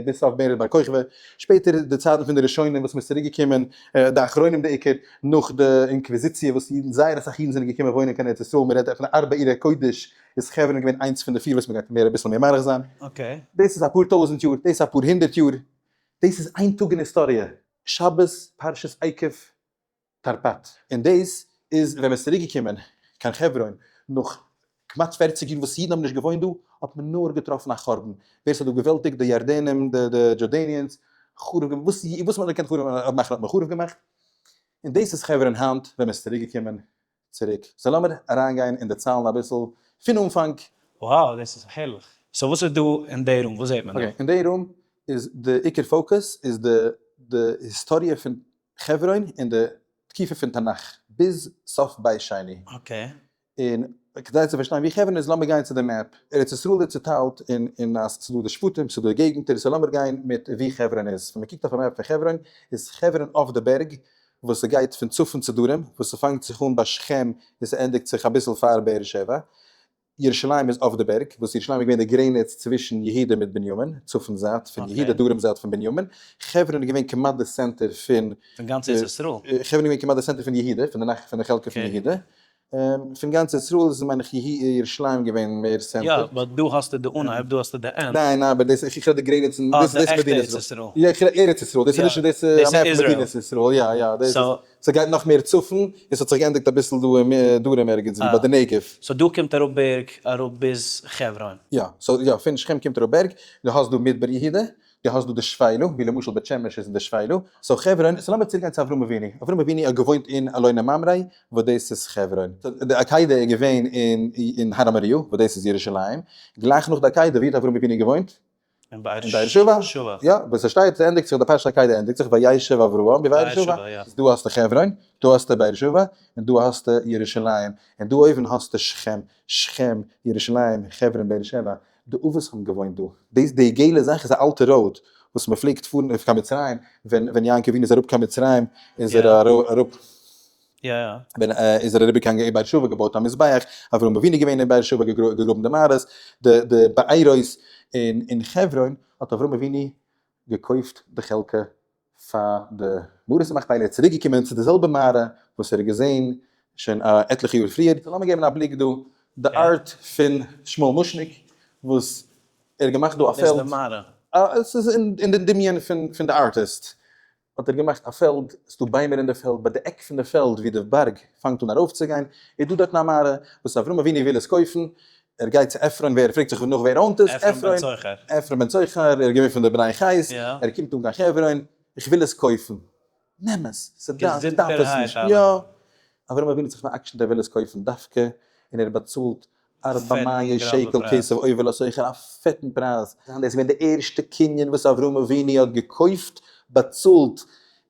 ביז סוף מרד בר כוכבא, שפעטער די צייטן פון די ראשונים וואס מ'איז צוריק געקומען, די אחרונים די עיקר, נאך די אינקוויזיציע וואס אידן זייער אסאך אידן זענען געקומען וואוינען קיין ארץ ישראל, מ'רעדט פון ארבע עירי קודש, איז חברון געווען איינס פון די פיר וואס מ'גייט מער אביסל מער מאריך זיין. דאס איז אפאר טויזנט יאר, דאס איז אפאר הונדערט יאר, דאס איז איין טאג אין היסטאריע, שבת פרשת עקב תרפ"ט, און דאס איז ווען מ'איז צוריק געקומען קיין חברון נאך כמעט 40 יאר וואס אידן האבן נישט געוואוינט דא, האט מען נאר געטראפן א חורבן, ווער ס'האט דא געוועלטיגט, די ירדנים, די Jordanians, חרוב געמאכט, וואס וואס מ'האט געקענט חרוב מאכן האט מען חרוב געמאכט, און דאס איז חברון היינט ווען מ'איז צוריק געקומען צוריק. so לאמיר אריינגיין און דערציילן אביסל פון אנפאנג. Wow דאס איז הערליך. so וואס איז דא אין די room? וואס זעט מען דא? okay, אין די room איז די עיקר focus איז די די היסטאריע פון חברון אין די תקופה פון תנך ביז סוף בית שני. און כדי צו פארשטיין ווי חברון איז לאמיר גיין צו די map. ארץ ישראל איז צוטיילט אין אין אז ס'איז דא די שבטים ס'איז דא די געגנטער so לאמיר גיין מיט ווי חברון איז. ווען מ'קוקט אויף א map פון חברון איז חברון אויף די בערג וואס ס'גייט פון צפון צו דרום וואס ס'פאנגט זיך אן ביי שכם און ס'ענדיגט זיך אביסל פאר באר שבע. ירושלים איז אויף די בערג, וואס ירושלים איז געווען די גרעניץ צווישן יהודה מיט בנימין, צפון זייט פון יהודה, דרום זייט פון בנימין, חברון איז געווען כמעט די center פון. פון גאנץ ארץ ישראל. חברון איז געווען כמעט די center פון יהודה, פון די נאך פון די חלקה פון יהודה. פון גאנץ ארץ ישראל איז מיין איך ירושלים געווען מער center. יא, but דא האסטו די אנהייב, דא האסטו די end. ניין ניין, אבער דאס, איך רעד די גרעניצן, דאס איז מדינת ישראל. יא, איך רעד ארץ ישראל, דאס איז נישט, דאס איז א map פון מדינת ישראל, יא יא, דאס איז. ס'גייט נאך מער צפון, און ס'האט זיך געענדיגט אביסל דא אין דרום ערגעץ ווי ביי די נגב. so דא קומט אראפ בערג אראפ ביז חברון. יא, so יא, פון שכם קומט אראפ בערג, דו האסט דא מדבר יהודה, דו האסט דא די שפלה, ווי למשל בית שמש איז אין די שפלה, so חברון, so לאמיר צוריק גיין צו אברהם אבינו, אברהם אבינו האט געוואוינט אין אלוני ממרא, וואס דאס איז חברון. די עקידה איז געווען אין הר המוריה, וואס דאס איז ירושלים, גלייך נאך די עקידה, ווי האט אברהם אבינו געוואוינט? אין באר שבע. יא, וואס עס שטייט, ס'ענדיגט זיך, די פרשת עקידה ענדיגט זיך, וישב אברהם בבאר שבע. דא האסטו חברון, דא האסטו באר שבע, און דא האסטו ירושלים, און דא אויבן האסטו שכם, שכם, ירושלים, חברון, באר שבע. די אבות האבן געוואוינט דא. דאס די געלע זאך איז א אלטע road וואס מען פלעגט פארן אויף קיין מצרים, ווען ווען יעקב אבינו איז אראפ קיין מצרים, איז ער אראפ. ווען איז ער אריבער קיין באר שבע געבויט א מזבח, אברהם אבינו געווען אין באר שבע געגראבן די מערות, די די בארות אין אין חברון האט אברהם אבינו געקויפט די חלקה פאר די מערת המכפלה, ער איז צוריק געקומען צו די זעלבע מערה וואס ער האט געזען שוין עטליכע יאר פריער. לאמיר געבן א בליק דא, די art פון שמואל מושניק וואס ער האט געמאכט דא א פעלד. דאס איז די מערה? עס איז אין די דמיון פון די ארטיסט. האט ער געמאכט א פעלד, ס'איז דא ביימער אין די פעלד, ביי די עק פון די פעלד ווי די בארג פאנגט אן ארויפצוגיין, איז דא דארטן א מערה וואס אברהם אבינו וויל עס קויפן, ער גייט צו עפרון, ווער פרעגט זיך נאך ווער own ט עס, עפרון בן צוחר. עפרון בן צוחר, ער איז געווען פון די בני חת, ער קומט אן קיין חברון, איך וויל עס קויפן, נעם עס, ס'דארף, דארף עס נישט, יא, אברהם אבינו האט זיך פאר'עקשנ'ט ער וויל עס קויפן דווקא, און ער באצאלט ארבע מאה שקל כסף עובר לסוחר, א פעטן פרייז. דאס איז געווען די ערשטע קנין וואס אברהם אבינו האט געקויפט, באצאלט,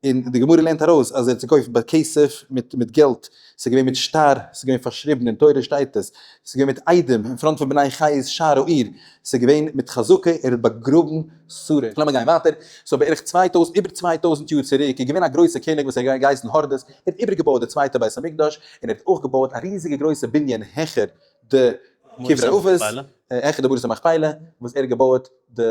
און די גמרא לערנט ארויס אז ער האט געקויפט בכסף, מיט געלט, ס'איז געווען מיט שטר, ס'איז געווען פארשריבן, אין תורה שטייט עס, ס'איז געווען מיט עדים, אין front פון בני חת שער העיר, ס'איז געווען מיט חזקה, ער האט באגראבן שרה. לאמיר גיין ווייטער, so בערך 2000, איבער 2000 יאר צוריק איז געווען א גרויסע קעניג וואס האט געהייסן הורדוס, ער האט איבערגעבויעט די צווייטע בית המקדש, און ער האט אויך געבויעט א ריזיגע גרויסע בנין העכער די קברי אבות, העכער די מערת המכפלה, וואס ער האט געבויעט די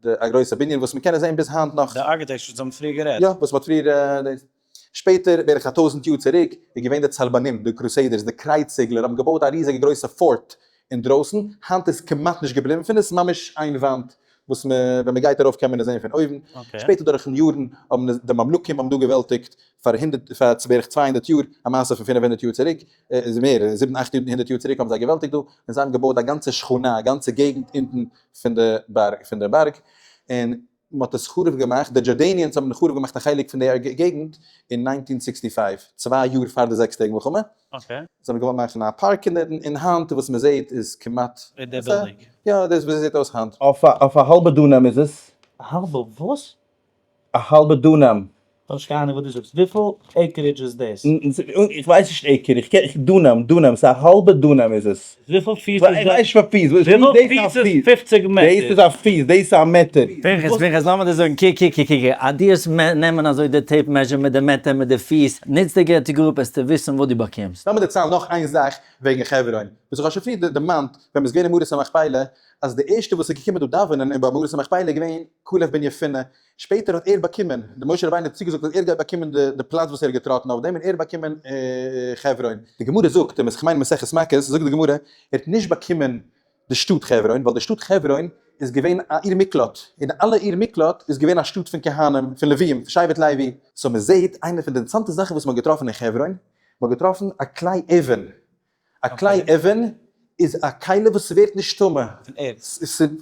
די א גרויסע בנין וואס מען קען עס זען ביז היינט נאך. די architecture וואס האבן פריער גערעדט. יא, וואס מען האט פריער דאס. שפעטער, בערך א טויזנט יאר צוריק, איז געווען די צלבנים, די Crusaders, די קרייצציגלער האבן געבויט א ריזיגע גרויסע fort אינדרויסן, היינט איז כמעט נישט געבליבן פון עס, ממש איין וואנט וואס מען ווען מען גייט ארויף קען מען עס זען פון אויבן. שפעטער דורכן יארן האבן די ממלוכים האבן דא געוועלטיגט פאר הונדערט פאר בערך 200 יאר, א מעשה פון 500 יאר צוריק, איז מער, זיבן אכט הונדערט יאר צוריק האבן זיי געוועלטיגט דא, און זיי האבן געבויט א גאנצע שכונה, א גאנצע געגנט אונטן פון די בארג, פון די בארג, און מען האט עס חרוב געמאכט, די Jordanians האבן חרוב געמאכט א חלק פון די געגנט אין 1965, צוויי יאר פאר די זעקס טעג מלחמה. זיי האבן געוואלט מאכן א פארק אין דעם, און היינט וואס מען זעט איז כמעט. איז דער building. יא, דאס ווי ס'זעט אויס היינט. אויף א האלבע דונם איז עס. א האלבע וואס? א האלבע דונם. כ'האב נישט קיין אהנונג וואס דו זאגסט. וויפיל acreage איז דאס? איך ווייס נישט acre, איך קען דונם, דונם, ס'איז א האלבע דונם איז עס. וויפיל פיס איז איך ווייס נישט פאר פיס, וויפיל פיס איז 50 מעטער? דאס איז א פיס, דאס איז א מעטער. פנחס, פנחס, לאמיר דיר זאגן, קוק, קוק, קוק, קוק, אז דו וועסט נעמען אזוי די tape measure מיט די מעטער מיט די פיס, נוץ די געטא גרופ וועסטו וויסן וואס דו באקומסט. לאמיר דערציילן נאך איין זאך וועגן חברון, וואס איך האב שוין פריער דערמאנט ווען מ'איז געווען אין מערת המכפילה, אז די ערשטע וואס איז געקומען דא דאווענען אין ביי מערת המכפילה איז געווען כלב בן יפונה, שפעטער האט ער באקומען, די משה רבינו האט צוגעזאגט אז ער גייט באקומען די פלאץ וואס ער האט געטראטן אויף דעם און ער האט באקומען חברון. די גמרא זאגט, און כ'מיין מסכת מכות, זאגט די גמרא, ער האט נישט באקומען די שטאט חברון, ווייל די שטאט חברון איז געווען א עיר מקלט, און אלע עיר מקלט איז געווען א שטאט פון כהנים, פון לוויים, פון שבט לוי. so מען זעט, איינע פון די אינטערעסאנטע זאכן וואס מען האט געטראפן אין חברון, מען האט געטראפן א כלי אבן, א כלי אבן איז א כלי וואס ס'ווערט נישט טמא. פון ערד.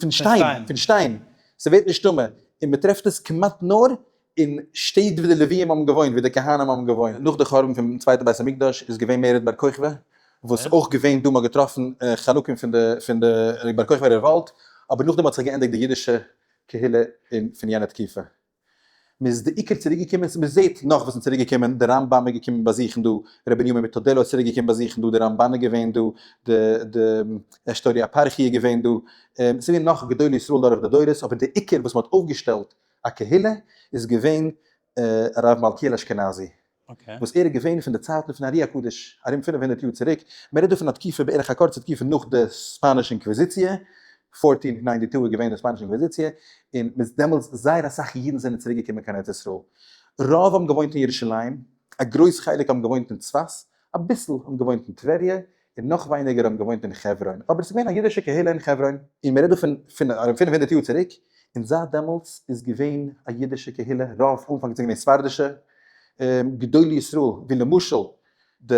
פון שטיין, פון שטיין. ס'ווערט נישט טמא. און מ'טרעפט עס כמעט נאר אין שטעט ווי די לוויים האבן געוואוינט, ווי די כהנים האבן געוואוינט. נאך די חורבן פון צווייטע בית המקדש איז געווען מרד בר כוכבא, וואס אויך געווען דא, מ'האט געטראפן חלקים פון די פון די בר כוכבא revolt, אבער נאכדעם האט זיך געענדיגט די אידישע קהילה אין פון יענע תקופה. מען איז די עיקר צוריק געקומען, מען זעט נאך וואס איז צוריק געקומען, די רמב"ם איז געקומען באזוכן דא, ר' בנימין מטודלו איז צוריק געקומען באזוכן דא, די רמב"ן איז געווען דא, די די אשתורי אפרכי איז געווען דא, ס'איז געווען נאך גדולי ישראל דורך די דורות, אבער די עיקר וואס מען האט אויפגעשטעלט א קהילה איז געווען הרב מלכיאל אשכנזי. וואס ער איז געווען פון די צייטן פון ארי הקדוש, ארום 500 יאר צוריק, מען רעדט דא פון א תקופה בערך א קורצע תקופה נאך די ספאנישע אינקוויזיציע, 1492 איז געווען די ספאנישע אינקוויזיציע, און ביז דעמאלטס זייער אסאך אידן זענען צוריק געקומען קיין ארץ ישראל, רוב האבן געוואוינט אין ירושלים, א גרויס חלק האבן געוואוינט אין צפת, אביסל האבן געוואוינט אין טבריה, און נאך ווייניגער האבן געוואוינט אין חברון, אבער עס איז געווען א אידישע קהילה אין חברון. און מען רעדט דא פון פון ארום 500 יאר צוריק, און זייט דעמאלטס איז געווען א אידישע קהילה, רוב אנפאנג זענען געווען ספרדישע גדולי ישראל, ווי למשל די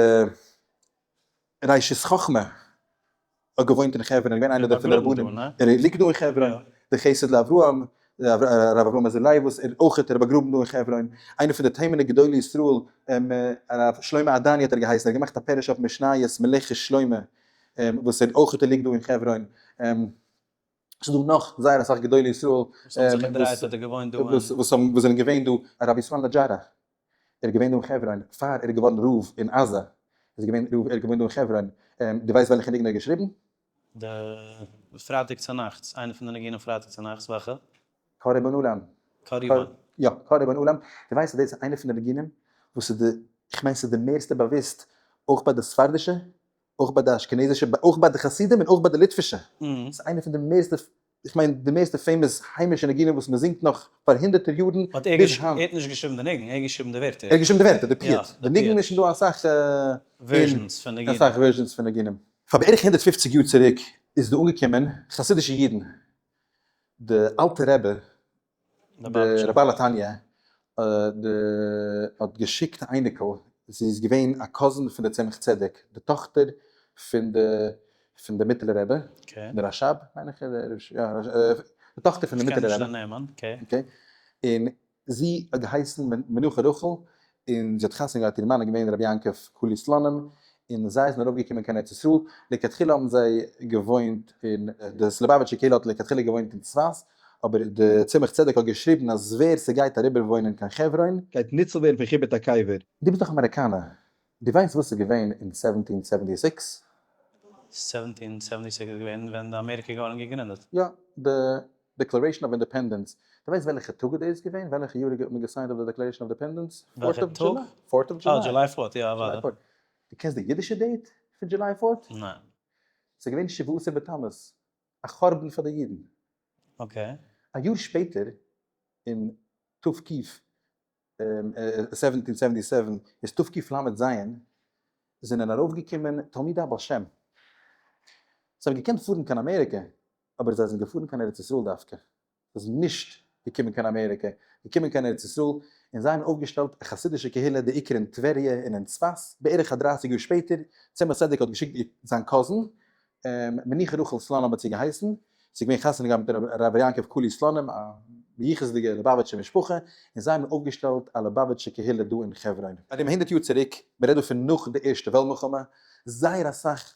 ראשית חכמה האט געוואוינט אין חברון, געווען איינער פון די רבנים, ער ליגט דא אין חברון, די חסד לאברהם, הרב אברהם אזולאי וואס ער אויך האט ער באגראבן דא אין חברון, איינער פון די תימן'ע גדולי ישראל הרב שלמה עדני האט ער געהייסן, ער האט געמאכט א פירוש אויף משניות מלאכת שלמה וואס ער אויך האט ער ליגט דא אין חברון, ס'איז דא נאך זייער אסאך גדולי ישראל וואס האבן זיך געדרייט אדער געוואוינט דא אין. וואס האבן וואס זענען געווען דא, הרב ישראל נג'ארה ער איז געווען דא אין חברון פאר ער איז געווארן רב אין עזה, איז געווען רב ער איז געוואוינט דא אין חברון, דו ווייסט וועלכע ניגון ער האט געשריבן? די פרייטאג צונאכטס, איינע פון די ניגונים פרייטאג צונאכטס, וועלכע? קה ריבון עולם. קה ריבון. יא, קה ריבון עולם. דו ווייסט אז דאס איז איינע פון די ניגונים וואס איז די, איך מיין ס'איז די מערסטע באוואוסט אויך ביי די ספרדישע, אויך ביי די אשכנזישע, אויך ביי די חסידים און אויך ביי די ליטווישע. ס'איז איינע פון די מערסטע, איך מיין די מערסטע famous היימישע ניגונים וואס מ'זינגט נאך פאר הונדערטער יארן באט ער ביז היינט. ער האט נישט געשריבן די ניגון, ער האט געשריבן די ווערטער. ער האט געשריבן די ווערטער, די פיוט. די ניגון איז שוין דא אסאך versions פון ניגונים. אסאך versions פון ניגונים. פאר בערך 150 יאר צוריק איז דא אנגעקומען חסידישע אידן, די אלטע רבי, די רבי בעל התניא, האט געשיקט א אייניקל, זי איז געווען א cousin פון די צמח צדק, די טאכטער פון די פון די מיטעלע רבי, די רש"ב מיין איך, די טאכטער פון די מיטעלע רבי, און זי האט געהייסן מנוחה רחל, און זי האט חתונה געהאט, איר מאן איז געווען רבי יעקב קולי סלונים, און זיי זענען ארויפגעקומען קיין ארץ ישראל, לכתחילה האבן זיי געוואוינט אין, די סלובאוויטשע קהילה האט לכתחילה געוואוינט אין צפת, אבער די צמח צדק האט געשריבן אז ווער ס'גייט אריבער וואוינען קיין חברון, גייט ניצול ווערן פון חיבוט הקבר. דו ביסט דאך אמעריקאנער, דו ווייסט וואס איז געווען אין 1776? 1776 איז געווען ווען די אמעריקע איז געווארן געגרינדעט. יא, די Declaration of Independence. דו ווייסט וועלכע טאג דאס איז געווען? וועלכע יאר האט מען גע sign ט אויף די Declaration of Independence? וועלכע טאג? Fourth of July. אה, July fourth, יא אוודאי. דו קענסט די אידישע date פון July fourth? ניין. ס'איז געווען שבעה עשר בתמוז, א חורבן פאר די אידן. okay. א יאר שפעטער, אין תק. 1777 איז תקל"ז זענען ארויפגעקומען תלמידי הבעל שם. זיי האבן געקענט פארן קיין אמעריקע, אבער זיי זענען געפארן קיין ארץ ישראל דווקא. זיי זענען נישט געקומען קיין אמעריקע, געקומען קיין ארץ ישראל, און זיי האבן אויפגעשטעלט א חסידישע קהילה די עיקר אין טבריה און אין צפת. בערך א דרייסיג יאר שפעטער, צמח צדק האט געשיקט זיין cousin, מנוחה רחל סלאנים האט זי געהייסן, זי איז געווען חתונה געהאט מיט הרב יעקב קולי סלאנים, א מיוחס'דיגע ליובאוויטשער משפחה, און זיי האבן אויפגעשטעלט א ליובאוויטשער קהילה דא אין חברון. ארום 100 יאר צוריק, מען רעדט דא פון נאך די ערשטע וועלט מלחמה, זייער אסאך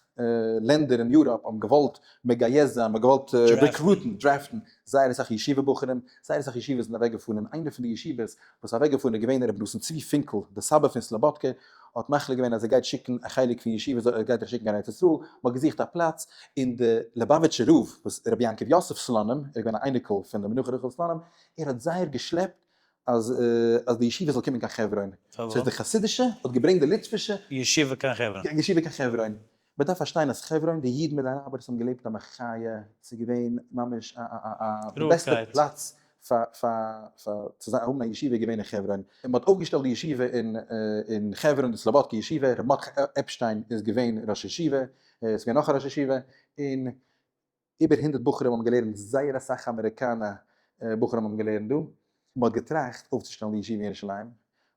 לענדער אין Europe האבן געוואלט מגייס זיין, מען האט געוואלט recruit ן, draft ן, זייער אסאך ישיבה בחורים, זייער אסאך ישיבות זענען אוועקגעפארן, און איינע פון די ישיבות וואס איז אוועקגעפארן איז געווען רבי נתן צבי פינקל, די סבא פון סלאבאדקע, האט מחליט געווען אז ער גייט שיקן א חלק פון ישיבה זאל ער גייט ער שיקן קיין ארץ ישראל, מען האט געזוכט א פלאץ, און די ליובאוויטשער רב וואס רבי יעקב יוסף סלאנים, ער איז געווען א אייניקל פון די מנוחה רחל סלאנים, ער האט זייער געשלעפט אז אז די ישיבה זאל קומען קיין חברון, ס'איז די חסידישע האט געברענגט די ליטווישע ישיבה קיין חברון. ישיבה קיין חברון, מען דארף פארשטיין אז חברון די אידן מיט די אראבערס האבן געלעבט א מחיה, ס'איז געווען ממש א א א די בעסטע פלאץ פאר פאר פאר צו זיין האבן א ישיבה איז געווען אין חברון, און מען האט אויפגעשטעלט די ישיבה אין אין חברון די סלאבאדקע ישיבה, ר' מרדכי עפשטיין איז געווען ראש ישיבה, ס'איז געווען נאך א ראש ישיבה, און איבער 100 בחורים האבן געלערנט, זייער אסאך אמעריקאנע בחורים האבן געלערנט דא, מען האט געטראכט אויפצושטעלן די ישיבה אין ירושלים,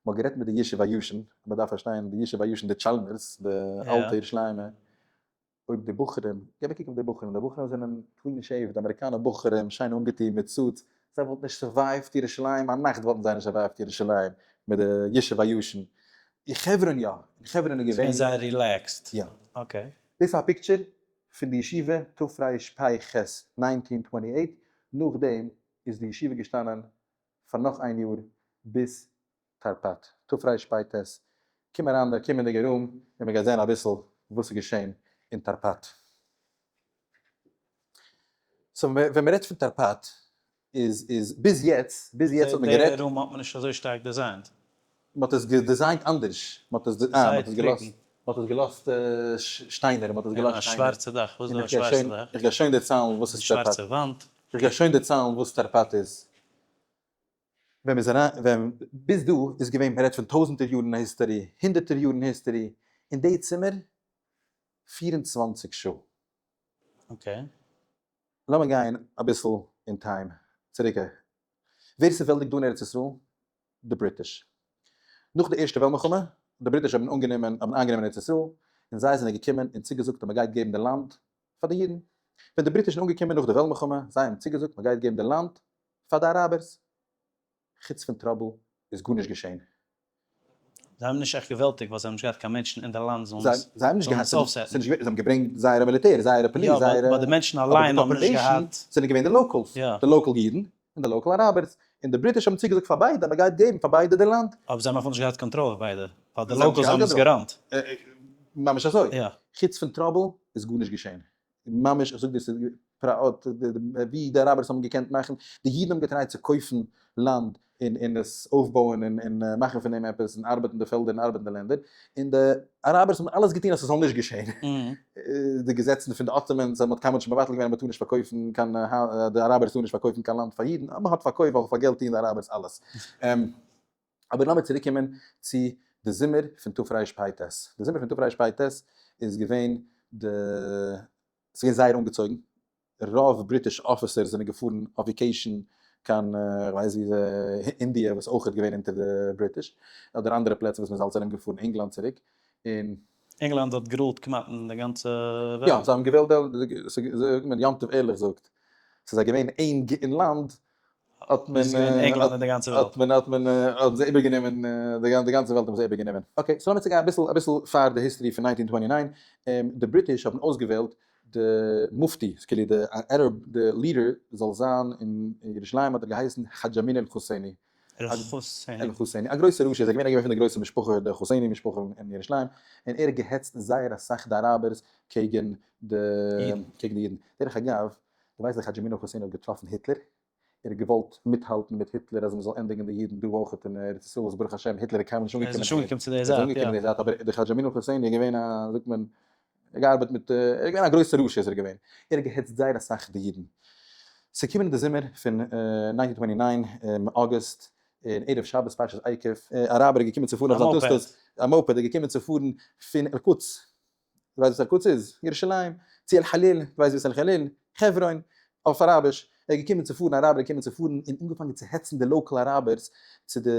מען האט גערעדט מיט די ישוב הישן, מען דארף פארשטיין די ישוב הישן די טשאלמערס, די אלטע ירושלימ'ער, אויב די בחורים, געב א קוק אויף די בחורים, די בחורים זענען clean shaved, אמעריקאנע בחורים, שיין אנגעטון מיט suits, זיי וואלטן נישט survive ט ירושלים, א נאכט וואלטן זיי נישט survive ט ירושלים מיט די ישוב הישן, אין חברון יא, אין חברון איז געווען. ס'געווען זייער relaxed. יא. okay. דאס איז א picture פון די ישיבה תרפ"ח, 1928, נאכדעם איז די ישיבה געשטאנען פאר נאך איין יאר ביז תרפ"ט, תרפ"ט, קום אריין די קומענדיגע room און מען גייט זען אביסל וואס איז געשען אין תרפ"ט. so ווען מען רעדט פון תרפ"ט איז איז ביז יעצט, ביז יעצט האט מען גערעדט. די room האט מען נישט אזוי שטארק design ט. מען האט עס גע design ט אנדערש, מען האט עס אה מען האט עס געלאזט, מען האט עס געלאזט שטיינער, מען האט עס געלאזט שטיינער. א שווארצע דאך, וואס איז דא א שווארצע דאך? איך גיי שוין דערציילן וואס איז תרפ"ט. שווארצע וואנט. איך גיי שוין דערציילן וואס תרפ"ט איז. ווען מ'איז אריין, ווען ביז דא איז געווען, מ'רעדט פון טויזענטער יארן history, הונדערטער יארן history, אין די צימער 24 שעה. okay. לאמיר גיין אביסל אין time צוריק. ווער ס'וועלדיגט דא אין ארץ ישראל? די British. נאך די ערשטע וועלט מלחמה, די British האבן אנגענומען, האבן איינגענומען ארץ ישראל, און זיי זענען געקומען און צוגעזאגט אז מ'גייט געבן די לאנד פאר די אידן. ווען די British זענען אנגעקומען נאך די וועלט מלחמה, זיי האבן צוגעזאגט מ'גייט געבן די לאנד פאר די אראבערס. חוץ פון trouble איז גארנישט געשען. זיי האבן נישט עכט געוועלטיגט ווייל זיי האבן נישט געהאט קיין מענטשן אין די לאנד זאלן עס זיי האבן נישט געהאט, אויפסעטן. זיי האבן געברענגט זייערע מיליטער, זייערע police, זייערע. יא, but די מענטשן אליין האבן נישט געהאט. זענען געווען די locals, די local אידן און די local אראבערס, און די British האבן צוגעזאגט פאר ביידע אז מען גייט געבן פאר ביידע די לאנד. אבער זיי האבן אפילו נישט געהאט קאנטראל אויף ביידע, ווייל די locals האבן עס גע run ט. ממש אזוי. חוץ פון trouble איז גארנישט געשען. ממש, איך זאג דיר ס'איז פרעות ווי די אראבערס האבן געקענט מאכן, די אידן האבן געטרייט צו קויפן לאנד און און עס אויפבויען און און מאכן פון דעם עפעס און ארבעטן די פעלדער און ארבעטן די לענדער, און די אראבערס האבן אלעס געטון אז ס'זאל נישט געשען, די געזעצן פון די Ottomans אז מ'האט קיינמאל נישט מבטל געווען אז מ'טאר נישט פארקויפן קיין די אראבערס טארן נישט פארקויפן קיין לאנד פאר אידן, מ'האט פארקויפט ווייל פאר געלט טוען די אראבערס אלעס. אבער לאמיר צוריק קומען צו די זומער פון תרפ"ט. די זומער פון תרפ"ט איז געווען די, ס'איז געווען זייער אנגעצויגן, רוב British officers זענען געפארן אויף vacation קיין כ'ווייס ווי אינדיע וואס אויך איז געווען אונטער די British, אדער אנדערע פלעצער וואס מ'איז אלץ ארום געפארן, ענגלאנד צוריק, און. ענגלאנד האט גערולט כמעט אין די גאנצע וועלט. יא, זיי האבן געוועלט, זאגט מען יום טוב ערליך זאגט, ס'איז זיי געווען ענג אין לאנד, האט מען האט מען האט מען האבן זיי איבערגענומען די גאנצע וועלט האבן זיי איבערגענומען. okay, so לאמיר צוגיין אביסל אביסל פאר די history פון 1929, די British האבן אויסגעוועלט די מופטי, כאילו די Arab די leader זאל זיין אין ירושלים האט ער געהייסן חאדזש אמין אל חוסייני, אל חוסייני, א גרויסע רשע, איז ער געווען א געווען פון די גרויסע משפחה די חוסייני משפחה אין ירושלים, און ער האט געהעצט זייער אסאך די אראבערס קעגן די קעגן די אידן, דרך אגב דו ווייסט אז חאדזש אמין אל חוסייני האט געטראפן היטלער? ער האט געוואלט מיטהאלטן מיט היטלער אז מ'זאל ענדיגן די אידן דא אויך אין ארץ ישראל וואס ברוך השם היטלער איז קיינמאל נישט אנגעקומען ער איז נישט אנגעקומען צו די ער איז זייט, אנגעקומען די זייט אבער דער חאדזש אמין אל חוסייני איז געווען א זאגט מען ער האט געארבעט מיט ער איז געווען א גרויסער רשע איז ער געווען ער האט געהעצט זייער אסאך די אידן. ס'איז געקומען אין די זומער פון 1929 August. און ערב שבת פרשת עקב, אראבער איז געקומען צו פארן אויף זיין טוסטוס, א moped איז געקומען צו פארן פון אל קודס, דו ווייסט וואס אל קודס איז? ירושלים, צו אל חליל, דו ווייסט וואו איז אל חליל? חברון, אויף אראביש, ער איז געקומען צו פארן, אראבער איז געקומען צו פארן און אנגעפאנגען צו העצן די local אראבערס צו די,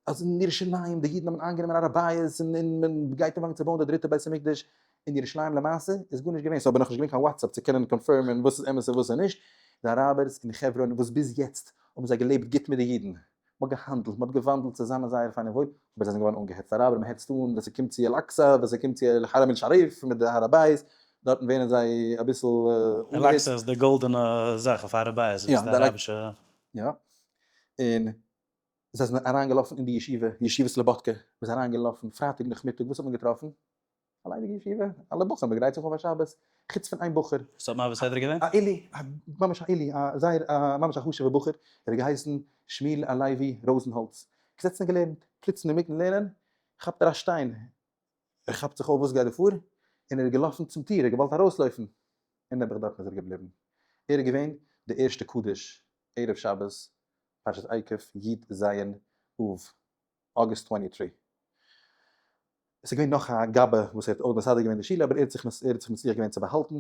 אז אין ירושלים די אידן האבן איינגענומען הר הבית און מען גייט אנפאנגען צו בויען די דריטע בית המקדש, אין ירושלים למעשה איז גארנישט געווען, ס'איז אבער נאכנישט געווען קיין WhatsApp צו קענען confirm ען וואס איז אמת און וואס איז נישט, די אראבערס אין חברון וואס ביז יעצט האבן זיי געלעבט גוט מיט די אידן, מ'האט געהאנדלט, מ'האט געוואנדלט צוזאמען זייער פיין און וואויל, אבער זיי זענען געווארן אנגעהעצט, אראבער מ'העצט אן ווען ס'קומט צו אל אקסא, ווען ס'קומט צו אל חרם אל שריף מיט די הר הבית, דארטן ווערן זיי אביסל אל אנגעהעצט. אקסא איז די גאלדענע זאך אויף הר הבית, דאס איז די אראבישע. יא, און זיי זענען אריינגעלאפן אין די ישיבה, ישיבת סלאבאדקע, מ'איז אריינגעלאפן פרייטאג נאכמיטאג, וואס האט מען געטראפן? א ליידיגע ישיבה, אלע בחורים מ'גרייט זיך אויף א שבת, חוץ פון איין בחור. וואס האט מעביר סדרה געווען? א עילוי, ממש א עילוי, א זייער א ממש א חשוב'ע בחור, ער האט געהייסן שמואל הלוי ראזענהאלץ, געזעצן און געלערנט, פלוצים אינמיטן לערנען כאפט ער א שטיין, ער כאפט זיך אויף וואס גייט דא פאר, און ער איז געלאפן צום טיר, ער האט געוואלט ארויסלויפן, און נעבעך דארטן איז ער געבליבן, ער איז געווען די ערשטע קדוש ערב שבת פרשת עקב י ז אב. August 23. עס איז געווען נאך א גבאי וואס ער האט אויך מסדר געווען די שול אבער ער האט זיך ער האט זיך מצליח געווען צו באהאלטן.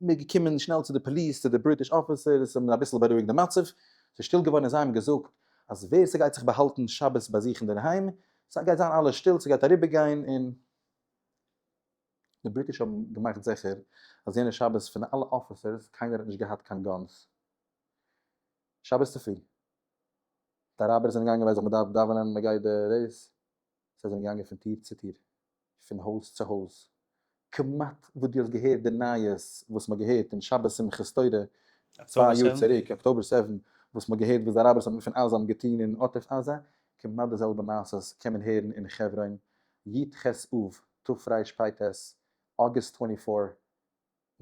מען איז געקומען שנעל צו די פאליס צו די British officers האבן אביסל בארואיגט די מצב. ס'איז שטיל געווארן און זיי האבן געזאגט אז ווער ס'גייט זיך באהאלטן שבת ביי זיך אינדערהיים ס'גייט זיין אלעס שטיל ס'גייט אריבערגיין און די British האבן געמאכט זיכער אז יענע שבת פון אלע officers קיינער האט נישט געהאט קיין guns שבת צופרי. די אראבער זענען געגאנגען ווייס איך מען דארף דאווענען מען גייט די race, זיי זענען געגאנגען פון טיר צו טיר, פון הויז צו הויז, כמעט וואס דו האסט געהערט די נייעס וואס מען האט געהערט אין שבת שמחת תורה צוויי יאר צוריק October 7, וואס מען האט געהערט וואס די אראבערס האבן פון עזה האבן געטון אין עוטף עזה, כמעט די זעלבע מעשות קען מען הערן אין חברון, י ח אב תרפ ט, August 24,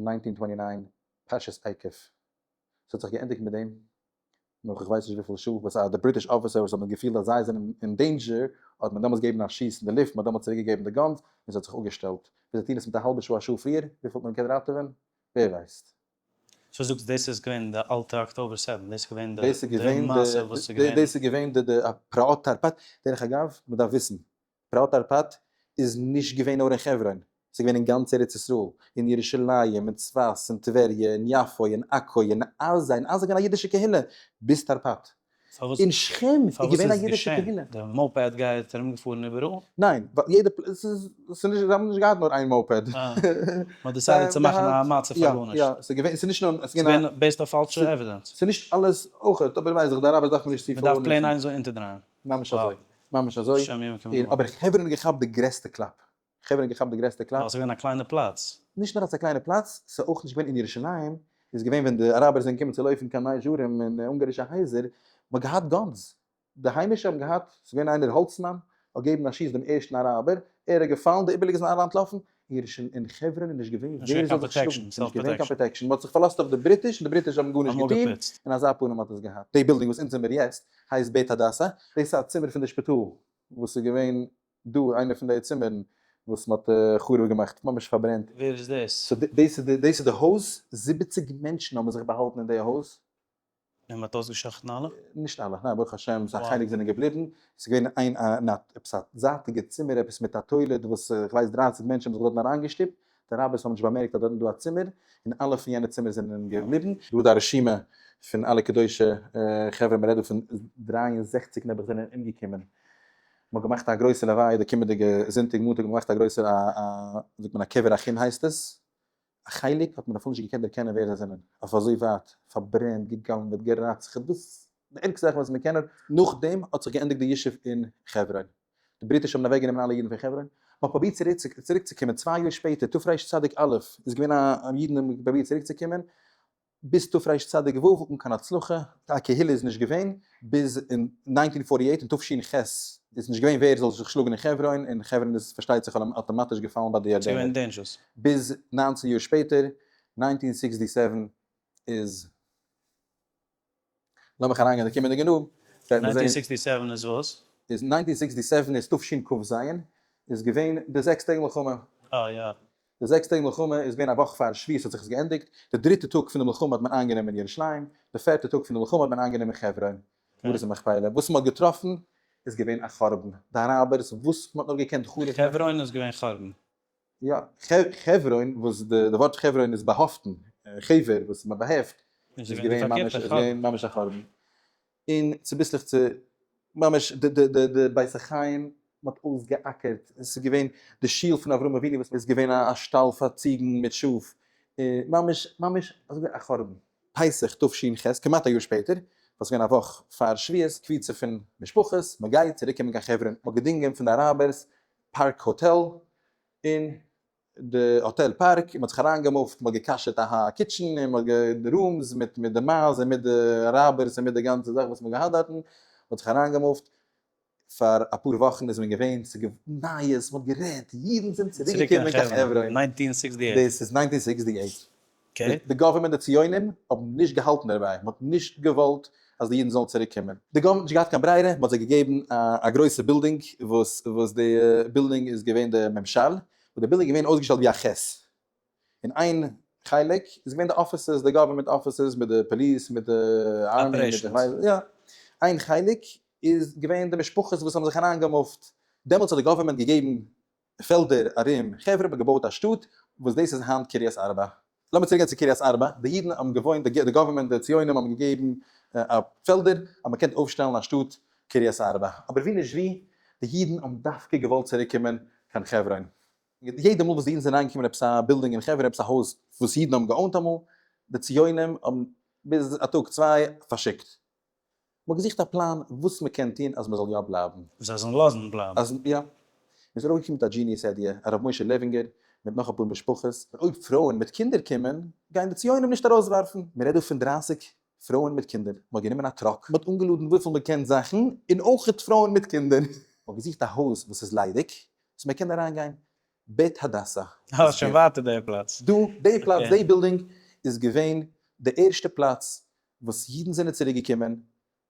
1929, פרשת עקב. ס'האט זיך געענדיגט מיט דעם, נאך איך ווייס נישט וויפיל שעה, וואס א די British officer וואס האבן געפילט אז זיי זענען אין danger, האט מען דעמאלטס געגעבן א שיס אין די לופט, מען האט דעמאלטס צוריק געגעבן די guns, און ס'האט זיך אפגעשטעלט. ווען זיי טוען עס מיט א האלבע שעה א שעה פריער, וויפיל האט מען געקענט ראטעווען? ווער ווייסט. סאו זאגסט דאס איז געווען די אלטע October 7, דאס איז געווען דאס איז די געווען מעשה וואס איז געווען. דאס איז געווען די פרעות תרפ ט, דרך אגב, מען דארף וויסן, פרעות תרפ ט איז נישט געווען נאר אין חברון, ס'איז געווען אין גאנץ ארץ ישראל, אין ירושלים, אין צפת, אין טבריה, אין יפו, אין עכו, אין עזה, אין עזה איז געווען א אידישע קהילה ביז תרפ ט. אין שכם איז געווען א אידישע קהילה. די moped guy האט ארומגעפארן איבעראל? ניין, ווייל יעדע פלאץ, ס'איז נישט, זיי האבן נישט געהאט נאר איין moped. אה, מ'האט decided צו מאכן א מצב פאר גארנישט. יא, יא, ס'איז געווען, ס'איז נישט נאר, ס'איז געווען based אויף פאלשע evidence. ס'איז נישט אלעס אויכעט, אבער ווייס איך, די אראבערס דארף מען נישט צופיל מ'דארף plain איינער זאל אונטערדרייען. ממש אזוי, ממש אזוי, אבער חברון האט געכאפט די גרעסטע קלאפ, חברון האט געכאפט די גרעסטע קלאפ. ווייל ס'איז געווען א קליינע פלאץ. נישט נאר אז ס'איז א קליינע פלאץ, ס'איז אויך נישט געווען אין ירושלים, איז געווען ווען די אראבער זענען געקומען צו לויפן קיין מאה שערים און אונגארישע הייזער, מ'האט געהאט guns, די היימישע האבן געהאט, ס'איז געווען איינער האלצמאן, האט געגעבן א שיס דעם ערשטן אראבער, ער איז געפאלן, די איבעריגע זענען אלע אנטלאפן, אין חברון איז נישט געווען ווער זאל זיך שלאגן, ס'איז נישט געווען קיין protection, מ'האט זיך פארלאזט אויף די British און די British האבן גארנישט געטון, און אזא פנים האט עס געהאט. די בילדינג וואס אונז זעמיר יעצט הייסט בית הדסה, דאס איז א צימער פון די שפיטאל וואס איז געווען דא, איינע פון די צימערן וואס מ'האט חרוב געמאכט, ממש פארברענט. ווער איז דאס? so דאס איז די הויז, 70 מענטשן האבן זיך באהאלטן אין די הויז. און מ'האט אויסגע'שחט'ן אלע? נישט אלע, ניין ברוך השם א חלק זענען געבליבן, ס'איז געווען איין א עפעס א זייטיגע צימער עפעס מיט א toilet וואס איך ווייס 30 מענטשן האבן זיך דארטן אריינגעשטופט, די אראבערס האבן נישט באמערקט אז דארטן איז דא א צימער, און אלע פון יענע צימער זענען געבליבן. דא איז א רשימה פון אלע קדושי חברה, מ'רעדט דא פון 63 נעבעך זענען אומגעקומען, מ'האט געמאכט א גרויסע לוויה די קומענדיגע זונטאג מאנטאג האט מען געמאכט א גרויסע א זאגט מען א קבר אחים הייסט עס, א חלק האט מען אפילו נישט געקענט דערקענען ווער זיי זענען, אויף אזוי ווייט, פארברענט, גע'גנב'עט, גע'רצח'עט, דאס די ערגסטע זאך וואס מען קען נאר. נאכדעם האט זיך געענדיגט די ישוב אין חברון, די British האבן אוועק גענומען אלע אידן פון חברון, מען האט פרובירט צוריק צו קומען, צוויי יאר שפעטער תרצ"א איז געווען א אידן האבן פרובירט צוריק צו קומען, ביז תרצ"ו אן קיין הצלחה, א קהילה איז נישט געווען, ביז אין 1948 אין תש"ח איז נישט געווען ווער זאל זיך שלאגן אין חברון, און חברון איז פארשטייט זיך אטאמאטיש געפאלן ביי די ירדענער, ביז 19 יאר שפעטער, 1967 איז, לאמיך אריינגיין די קומענדיגע נאר, וועט מען זען. 1967 איז וואס? איז 1967 איז תשכ"ז איז געווען די זעקס טעג מלחמה. אה יא. די זעקס טעג מלחמה איז געווען א וואך פאר שבועות האט זיך עס געענדיגט, די דריטע טאג פון די מלחמה האט מען איינגענומען ירושלים, די פערטע טאג פון די מלחמה האט מען איינגענומען חברון, מערת המכפלה, וואס מען האט געטראפן איז געווען א חורבן, די אראבערס וואס מען האט נאר געקענט חרוב מאכן. חברון איז געווען חורבן. יא, חברון וואס די ווארט חברון איז באהאפטן, חבר וואס מען באהעפט, איז געווען ממש איז געווען ממש א חורבן, און צוביסלעך צו ממש די די די די בית החיים מען האט אויסגעאקערט, עס איז געווען די שול פון אברהם אבינו וואס איז געווען א שטאל פאר ציגן מיט שאף, ממש ממש אזוי ווי א חורבן. פסח תש"ח, כמעט א יאר שפעטער, וואס איז געווען א וואך פאר שבועות, קבוצה פון משפחות, מען גייט צוריק קומען קיין חברון, מען האט געדינגען פון די אראבערס פארק האטעל, אין די האטעל פארק, און מען האט זיך אריינגע move ט, מען האט גע'כשר'ט א kitchen, און מען האט די rooms מיט מיט די מייז און מיט די אראבערס און מיט די גאנצע זאך וואס מען האט געהאט דארטן, מען האט זיך אריינגע move ט, פאר אפאר וואכן איז מען געווען, ס'איז געווען נייעס, מען האט גערעדט, אידן זענען צוריק געקומען קיין חברון. דאס איז 1968. די government, די ציונים האבן נישט געהאלטן דערביי, מען האט נישט געוואלט אז די אידן זאלן צוריק קומען. די government האט נישט געהאט קיין ברירה, מען האט זיי געגעבן א גרויסע בילדינג, וואס וואס די בילדינג איז געווען די ממשל, וואס די בילדינג איז געווען אויסגעשטעלט ווי א ח', אין איין חלק איז געווען די offices, די government offices מיט די police, מיט די army, מיט די, יא, איין חלק איז געווען די משפחות וואס האבן זיך אריינגע move ט, דעמאלטס האט די government געגעבן פעלדער ארום חברון, געבויט א שטאט וואס דאס איז היינט קרית ארבע. לאמיר צוריק גיין צו קרית ארבע, די אידן האבן געוואוינט, די government, די ציונים האבן געגעבן פעלדער אז מען קען אויפשטעלן א שטאט קרית ארבע, אבער ווי נישט ווי, די אידן האבן דווקא געוואלט צוריק קומען קיין חברון. יעדע מאל וואס די אידן זענען אריינגעקומען עפעס א בילדינג אין חברון, עפעס א הויז וואס אידן האבן גע own ט אמאל, די ציונים האבן ביז א טאג צוויי פארשיקט. מ'האט געזוכט א פלאן וואס מ'קען טון אז מ'זאל יא בלייבן. זיי זאלן לאזן בלייבן. אז יא. מ'איז ארויפגעקומען מיט א genius idea, הרב משה לעווינגער מיט נאך אפאר משפחות, אויב פרויען מיט קינדער קומען, גייען די ציונים נישט ארויסווארפן. מ'רעדט דא פון 30 פרויען מיט קינדער. מ'האט גענומען א truck, מ'האט אנגעלאדן וויפיל מ'קען זאכן, און אויכעט פרויען מיט קינדער. מ'האט געזוכט א הויז וואס איז ליידיג, וואס מ'קען אריינגיין. בית הדסה. אה, שוין ווייטער די פלאץ. דא, די פלאץ, די בילדינג איז געווען די ערשטע פלאץ וואס אידן זענען צוריק געקומען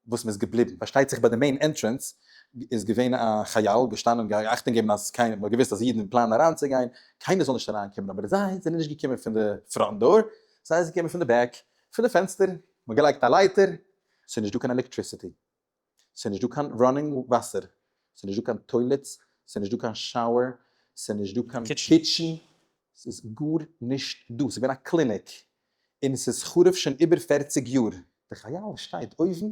וואס מ'איז געבליבן, פארשטייט זיך ביי די main entrance איז געווען א חייל געשטאנען און אכטונג געבן אז קיינער, מ'האט געוואוסט אז אידן פלאנען אריינצוגיין, קיינער זאל נישט אריינקומען, אבער זיי זענען נישט געקומען פון די front door, זיי זענען געקומען פון די back, פון די פענסטער, מ'האט געלייגט א לייטער, ס'איז נישט דא קיין electricity, ס'איז נישט דא קיין running וואסער, ס'איז נישט דא קיין toilets, ס'איז נישט דא קיין shower, ס'איז נישט דא קיין kitchen, ס'איז גארנישט דא, ס'איז געווען א קליניק, און ס'איז חרוב שוין איבער 40 יאר. די חייל שטייט אויבן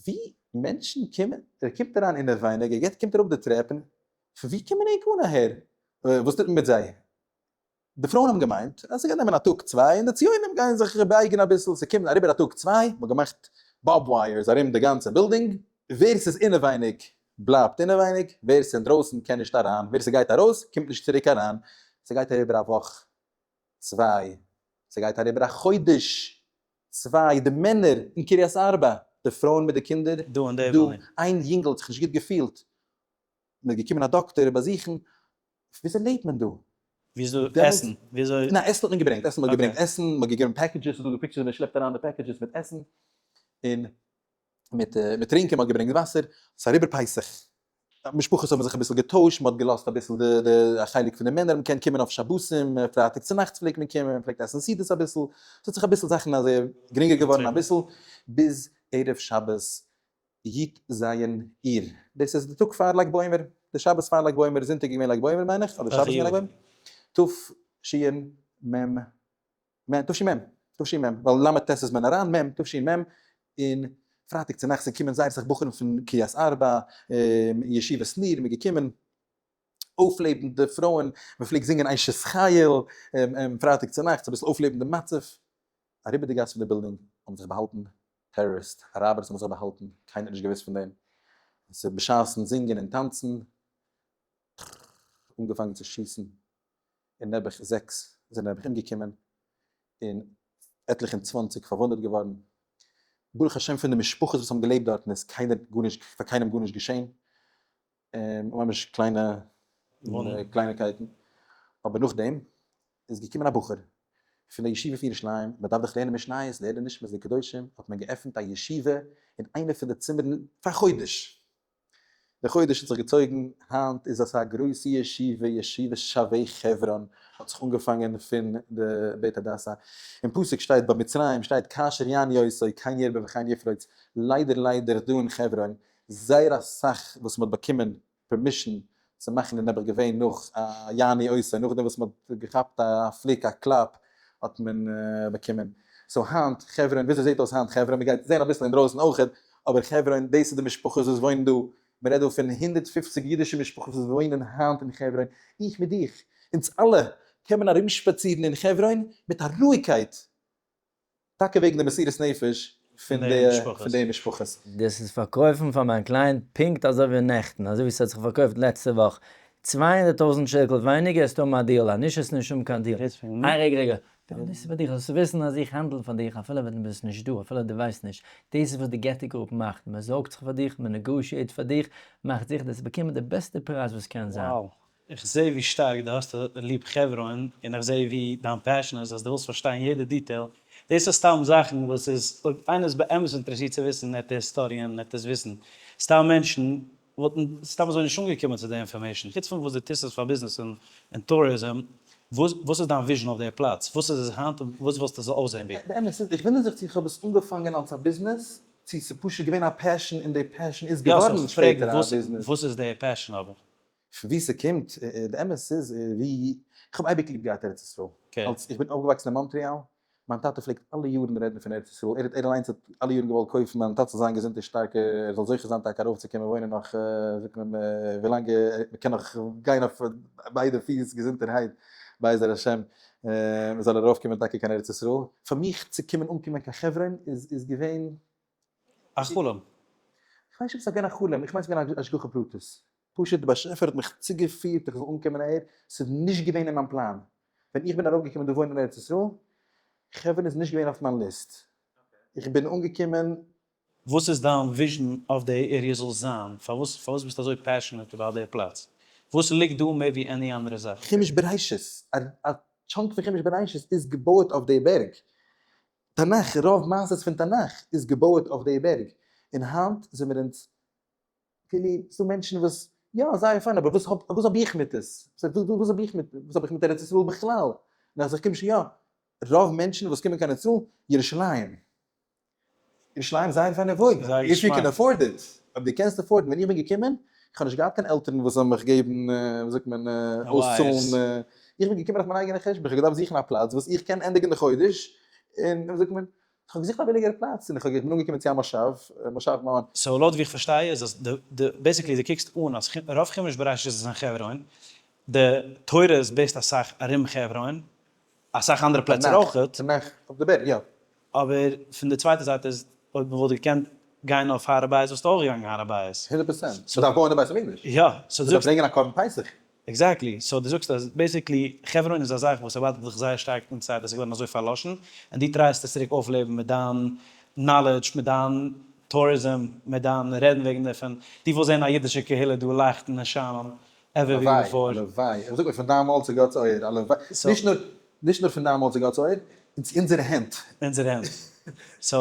ווי מענטשן קומען, ער קומט אריין אינעווייניג, ער גייט קומט אראפ די טרעפ, און פון ווי קומען ענק אן אהער? וואס טוט מען מיט זיי? די פרויען האבן געמיינט אז ס'גייט נעמען א טאג צוויי און די ציונים גייען זיך בייגן אביסל, ס'קומט אריבער א טאג צוויי, מ'האט געמאכט barbed wires ארום די גאנצע בילדינג, ווער ס'איז אינעווייניג בלייבט אינעווייניג, ווער ס'איז אינדרויסן קען נישט אריין, ווער ס'גייט ארויס קומט נישט צוריק אריין, ס'גייט אריבער א וואך צוויי, ס'גייט אריבער א חודש צוויי, די מענער אין קרית ארבע, די פרויען מיט די קינדער דא אין די דא, בנין. איין יונגל האט זיך נישט גוט געפילט, מ'איז געקומען א דאקטער באזוכן, וויאזוי לעבט מען דא? וויאזוי עסן? וויאזוי? ניין, עסן האט מען געברענגט, עסן מ'האט געברענגט עסן, מ'האט געגעבן packages, ס'איז דא די pictures ווי מ'שלעפט אריין די packages מיט עסן, און מיט מיט טרינקען, מ'האט געברענגט וואסער, ס'איז אריבער פסח, משפחות האבן זיך אביסל געטוישט, מ'האט געלאזט אביסל די די א חלק פון די מענער, מ'קען קומען אויף שבתים, פרייטאג צונאכטס פלעגט מען קומען, מ'פלעגט עסן סעודות אביסל, ס'האט זיך אביסל זאכן אזוי גרינגער געווארן אביסל, ביז ערב שבת י"ז אייר, דאס איז די טאג פאר לג בעומר, די שבת פאר לג בעומר, זונטאג איז געווען לג בעומר מיין איך, אדער שבת איז געווען לג בעומר, תש"מ, מ, תש"מ, תש"מ, ווייל ל"ט איז מען אריין, מ', תש"מ, און פרייטאג צונאכטס איז געקומען זייער אסאך בחורים פון קרית ארבע, ישיבת מיר, מ'איז געקומען אויפלעבן די פרויען, מ'פלעגט זינגען אשת חיל פרייטאג צונאכטס, אביסל אויפלעבן די מצב, אריבער די גאס פון די בילדינג האבן זיך באהאלטן טעראריסט אראבערס האבן זיך באהאלטן, קיינער האט נישט געוואוסט פון דעם, עס איז בשעת'ן זינגען און טאנצן אנגעפאנגען צו שיסן, און נעבעך זעקס זענען נעבעך אומגעקומען, און עטליכע און צוואנציג פארוואונדעט געווארן, ברוך השם פון די משפחות וואס האבן געלעבט דארטן איז קיינער גארנישט פאר קיינעם גארנישט געשען, ממש קליינע קלייניקייטן, אבער נאכדעם איז געקומען א בחור פון די ישיבה פון ירושלים, מען דארף דאך לערנען משניות, לערנען נשמת די קדושים, האט מען געעפנט א ישיבה אין איינע פון די צימערן פאר חודש, די חודש האט זיך געצויגן, היינט איז עס א גרויסע ישיבה, ישיבת שבי חברון, האט זיך אנגעפאנגען פון די בית הדסה, אין פסוק שטייט ביי מצרים שטייט כאשר יענו אותו כן ירבה וכן יפרוץ, ליידער ליידער דא אין חברון. זייער אסאך וואס מ'האט באקומען permission צו מאכן איז נעבעך געווען נאך א יעני עושה, נאכדעם וואס מ'האט געכאפט א פליק א קלאפ האט מען באקומען. so היינט חברון, וויאזוי זעט אויס היינט חברון? מ'גייט זען אביסל אינדרויסן אויכעט, אבער חברון, דאס איז די משפחות וואס וואוינען דא, מ'רעדט דא פון 150 אידישע משפחות וואס וואוינען היינט אין חברון, איך מיט דיך, אונז אלע קען מען ארומשפאצירן אין חברון מיט א רואיגקייט, טאקע וועגן די מסירות נפש פון די משפחות. דאס איז פארקויפן פאר מיין client פונקט אזוי ווי נעכטן, אזוי ווי ס'האט זיך פארקויפט לעצטע וואך, 200,000 שקל ווייניגער איז דא א deal, אז נישט איז נישט שום קיין deal. איין רגע רגע, דאס איז פאר דיך, זאלסט וויסן אז איך handle פאר דיך אפילו ווען דו ביסט נישט דא, אפילו דו ווייסט נישט, דאס איז וואס די געטי גרופ מאכט, מען זארגט זיך פאר דיך, מען negotiate פאר דיך, מאכט זיכער דו באקומען די בעסטע פרייז וואס קען זיין. Wow, איך זעה ווי שטארק דו האסט ליב חברון, און איך זעה ווי דיין passion איז אז דו ווילסט פארשטיין יעדע detail, דאס איז סתם זאכן וואס איז אויב איינער איז באמת אינטערעסירט צו וויסן וועט ער study ען וועט עס וויסן, סתם מענטשן וואלטן סתם אזוי נישט אנגעקומען צו די information, חוץ פון וואס דו טוסט עס פאר ביזנעס און tourism, וואס איז דיין vision אויף די פלאץ? וואס איז עס היינט און וואס ווילסטו עס זאל אויסזען ווי? די אמת איז, איך וואונדער זיך צו איך האב עס אנגעפאנגען אלס א ביזנעס, צו ס'איז פשוט געווען א passion און די passion איז געווארן שפעטער א ביזנעס. וואס איז די passion אבער? פון וואו ס'קומט, די אמת איז ווי, איך האב אייביג ליב געהאט ארץ ישראל, אלס איך בין אויפגעוואקסן אין מאנטריאל, מיין טאטע פלעגט אלע יארן רעדן פון ארץ ישראל, ער האט ער אליינס האט אלע יארן געוואלט קויפן מיין טאטע זאל זיין געזונט און שטארק, ער זאל זוכה זיין טאקע ארויפצוקומען וואוינען נאך זאגט מען ווילאנג מען קען נאך גיין אויף ביידע פיס געזונטערהייט בעזר השם זאל ער ארויפקומען טאקע קיין ארץ ישראל. פאר מיך צו קומען אנקומען קיין חברון איז געווען. א חלום. איך ווייס נישט אויב ס'איז געווען א חלום, איך מיין ס'איז געווען א השגחה פרטית. פשוט די באשעפער האט מיך צוגעפירט איך זאל אנקומען אהער, ס'איז נישט געווען אין מיין פלאן. ווען איך בין ארויפגעקומען דא וואוינען אין ארץ ישראל, חברון איז נישט געווען אויף מיין list. איך בין אנגעקומען. וואס איז דיין vision אויף די area זאל זיין? פארוואס פארוואס ביסטו אזוי passionate about די פלאץ? וואס ליגט דא מער ווי any אנדערע זאך? חומש בראשית, א chunk פון חומש בראשית איז געבויעט אויף די בערג. תנך, רוב מעשות פון תנך איז געבויעט אויף די בערג. און היינט זעמיר אונז כאילו ס'דא מענטשן וואס יא זייער פיין אבער וואס האב וואס האב איך מיט עס? וואס האב איך מיט וואס האב איך מיט ארץ ישראל בכלל? און אז איך קום שוין יא רוב מענטשן וואס קומען קיין ארץ ישראל, ירושלים. ירושלים זייער פיינע וואוין, if you can afford it, אויב דו קענסט afford ן, ווען איך בין געקומען, איך האב נישט געהאט קיין עלטערן וואס זאלן מיך געבן, ווי זאגט מען, אויסצאלן, איך בין געקומען אויף מיין אייגענע חשבון, איך האב געדארפט זוכן א פלאץ וואס איך קען ענדיגן די חודש, און ווי זאגט מען, איך האב געזוכט א ביליגערע פלאץ און איך בין אנגעקומען צו א מושב, מושב מעון. so לויט ווי איך פארשטיי איז אז די basically די קוקסט אן אז רוב חומש בראשית איז אין חברון, די תורה איז based אסאך ארום חברון, אסאך אנדערע פלעצער אויכעט. תנך אויף די בערג, יא. אבער פון די צווייטע זייט איז אויב מען וואלט געקענט גיין אויף הר הבית וואלסטו אויך געגאנגען הר הבית. 100 percent. מ'דארף בויען די בית המקדש. יא. so דו מ'דארף ברענגען א קרבן פסח. exactly. so דו זאגסט אז basically חברון איז א זאך וואס ערווארטעט דיך זייער שטארק אין צייט אז ס'איז געווארן אזוי פארלאשן, און דו try סט עס צוריק אויפלעבן מיט דיין knowledge, מיט דיין tourism, מיט דיין רעדן וועגן דערפון. דו ווילסט זען א אידישע קהילה דא לייכטן און שיינען ever ווי הלוואי, before. הלוואי, איך זאג אויך פון דיין מויל צו גאט'ס אויער, הלוואי, נישט נאר, נישט נאר פון דיין מויל צו גאט'ס אויער, און צו אונזערע הענט. אונזערע הענט. so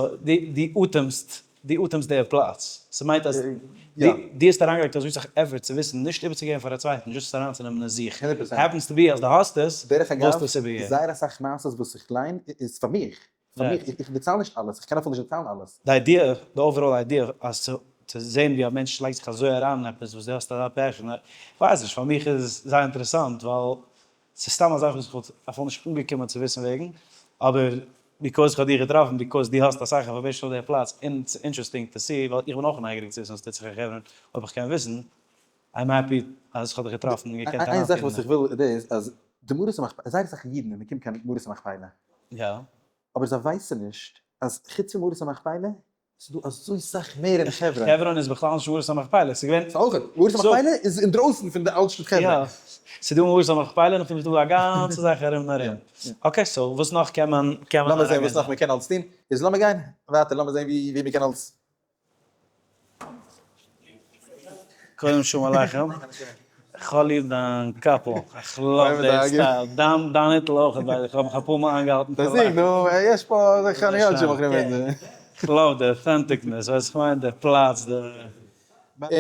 דו אטעמסט, דו אטעמסט די פלאץ. ס'מיינט אז דו האסט אריינגעלייגט אזוי סאך effort צו וויסן, נישט איבערצוגעבן פאר א צווייטן, just עס אריינצונעמען אין זיך. 100 percent. Happens to be אז דו האסט עס, דרך אגב, ווילסטו עס איבערגעבן. זייער אסאך מעשות וואס איך ליין איז פאר מיך. פאר מיך, איך דערצייל נישט אלעס, איך קען אפילו נישט דערציילן אלעס. די idea, די overall idea אז צו זען ווי א מענטש לייגט זיך אזוי אריין אין עפעס וואס דו האסט אזא passion, איך ווייס נישט, פאר מיך איז עס זייער אינטערעסאנט ווייל ס'איז סתם א זאך וואס איך וואלט אפילו נישט אנגעקומען צו וויסן וועגן, אבער because איך האב דיר געטראפן, because דו האסט אסאך information אויף די פלאץ, און ס'איז interesting to see, ווייל איך בין אויך נייגעריג צו וויסן וואס טוט זיך אין חברון, אויב איך קען וויסן, I'm happy אז איך האב דיך געטראפן און געקענט איין זאך אריינפירן וואס איך וויל איז דאס אז די מערת המכפלה, זייער אסאך אידן ווען מ'קומט קיין מערת המכפלה, יא. אבער זיי ווייסן נישט אז חוץ פון מערת המכפלה ס'איז דא אזוי סאך מער אין חברון. חברון איז בכלל נישט מערת המכפלה, ס'איז געווען. ס'איז אויך, מערת המכפלה איז אינדרויסן פון די אלט שטאט חברון. יא, ס'איז דא מערת המכפלה און נאכדעם איז דא א גאנצע זאך ארום און ארום. Okay, so וואס נאך קען מען קען מען לאמיר זען וואס נאך מ'קען אלץ טון, איז לאמיר גיין ווייטער לאמיר זען ווי מ'קען אלץ. קודם שלום עליכם, כ'האב ליב דיין קאפל, איך love די style, דיין דיין היטל אויך, ווייל איך האב מיך אפאר מאל איינגעהאלטן פון לאכן. נו, יש פה חנויות שמוכרים את זה. כ'לאוו די authenticness, ווייסט כ'מיין, די פלאץ, די.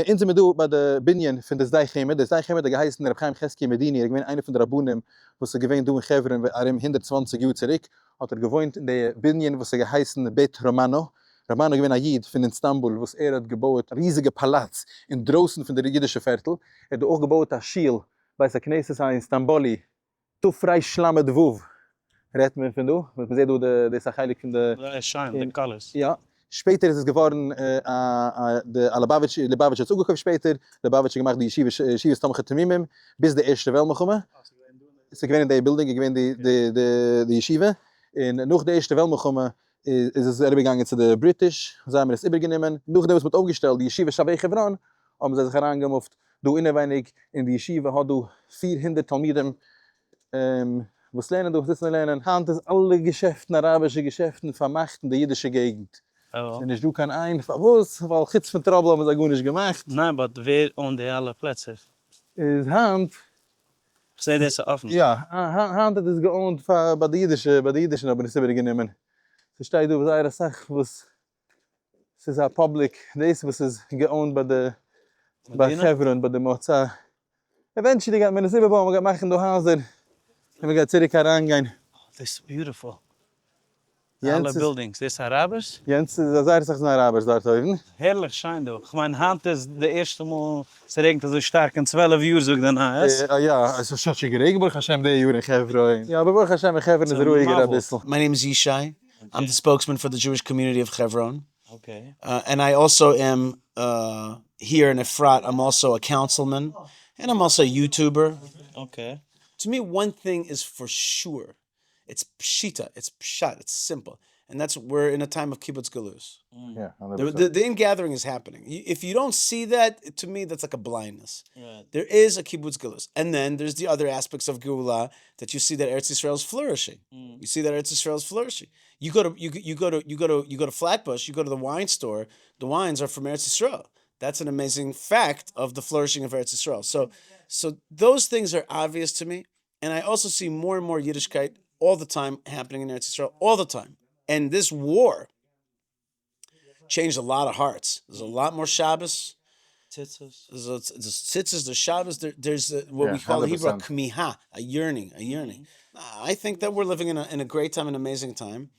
אונז זעמיר דא ביי די בנין פון די שדה חמד, די שדה חמד האט געהייסן רבי חיים חזקיה מדיני, ער איז געווען איינער פון די רבנים וואס איז געווען דא אין חברון ארום 120 יאר צוריק, האט ער געוואוינט אין די בנין וואס האט געהייסן בית רומנו. רמאן איז געווען א איד פון אינסטאנבול וואס ער האט געבויעט א ריזיגע פאלאץ אינדרויסן פון די אידישע פערטל, ער האט דא אויך געבויעט א שול בית הכנסת האינסטאנבולי, תרל"ו רעדט מען פון דא, וואס מען זעט דא די דאס איז א חלק פון די. זייער שיין די colors. יא, שפעטער איז עס געווארן א א די א ליבאוויטש, ליבאוויטש האט עס אפגעקויפט שפעטער, ליבאוויטש האט געמאכט די ישיבה ישיבת תומכי תמימים ביז די ערשטע וועלט מלחמה, עס איז געווען אין די בילדינג איז געווען די די די ישיבה, און נאך די ערשטע וועלט מלחמה איז עס אריבערגעגאנגען צו די British, זיי האבן עס איבערגענומען, נאכדעם וואס מען האט אויפגעשטעלט די ישיבה שבי חברון האבן זיי זיך אריינגעמופט דא אינעווייניג, און די ישיבה האט דא 400 תלמידים וואס לערנען דא, זיצן און לערנען. היינט איז אלע געשעפטן, אראבישע געשעפטן, פארמאכט אין די אידישע געגנט. ס'איז נישט דא קיין איין, פארוואס? ווייל חוץ פון trouble האבן זיי גארנישט געמאכט. ניין but ווער own ט די אלע פלעצער? איז היינט. כ'זעה דאס איז אפן. יא, היינט האט עס גע own ט פאר ביי די אידישע, ביי די אידישע האט מען עס איבערגענומען. ס'שטייט דא זייער אסאך וואס ס'איז א public, דאס וואס איז גע own ט ביי די ביי חברון ביי די מועצה. eventually גייט מען עס איבערבויען, מ'גייט מאכן דא הייזער און מ'גייט צוריק אריינגיין. דאס איז beautiful. אלע buildings, דאס אראבערס? יענץ איז זייער אסאך זענען אראבערס דארט אויבן. הערליך שיין דא, כ'מיין היינט איז די ערשטע מאל ס'רעגנט אזוי שטארק אין 12 יאר זאגט די נייעס. יא, עס האט שוין גערעגנט ברוך השם די יאר אין חברון. יא אבער ברוך השם אין חברון איז רואיגער אביסל. My name is Yishai, I'm the spokesman for the Jewish community of Hebron, and I also am here in Efrat, I'm also a councilman, and I'm also a YouTuber. To me one thing is for sure, it's פשיטא, it's פשט, it's simple, and that's we're in a time of קיבוץ גלות. The ingathering is happening. If you don't see that, to me that's like a blindness. There is a קיבוץ גלות. And then there's the other aspects of גאולה that you see that ארץ ישראל is flourishing. You see that ארץ ישראל is flourishing. You go to, you, you go to, you go to, you go to Flatbush, you go to the wine store, the wines are from ארץ ישראל. That's an amazing fact of the flourishing of ארץ ישראל. So, so those things are obvious to me. And I also see more and more Yiddishkeit all the time happening in ארץ ישראל, all the time. And this war changed a lot of hearts. There's a lot more Shabbos. Tzitzis. There's, a, there's tzitzis, there's Shabbos, there, there's a, what Yeah, we call in Hebrew 100%. כמיהה, a yearning, a yearning. I think that we're living in a, in a great time, an amazing time,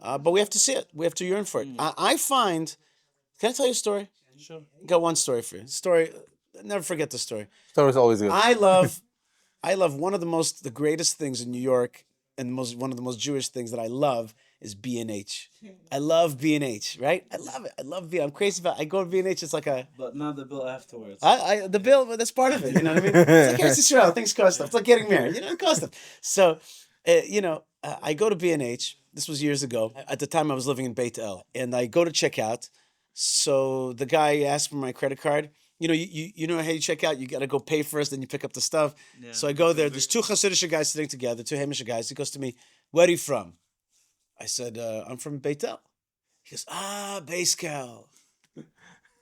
but we have to see it. We have to yearn for it. I, I find, can I tell you a story? Sure. Got one story for you. Story, never forget the story. Story is always good. I love, I love one of the most, the greatest things in New York, and the most, one of the most Jewish things that I love is B&H. I love B&H, right? I love it. I love B. I'm crazy about. I go to B&H. It's like a. But not the bill afterwards. I, I the bill, but that's part of it. You know what I mean? It's like ארץ ישראל. Things cost stuff. It's like getting married. You know, it costs stuff. So, you know, I go to B&H. This was years ago. At the time, I was living in Beit El, and I go to check out. So the guy asked for my credit card. You know, you, you, you know how you check out? You got to go pay first, then you pick up the stuff. Yeah. So I go there. There's two Hasidic guys sitting together, two Hamish guys. He goes to me, "Where are you from?" I said, "I'm from Beit El." He goes, "Ah, Beiskel."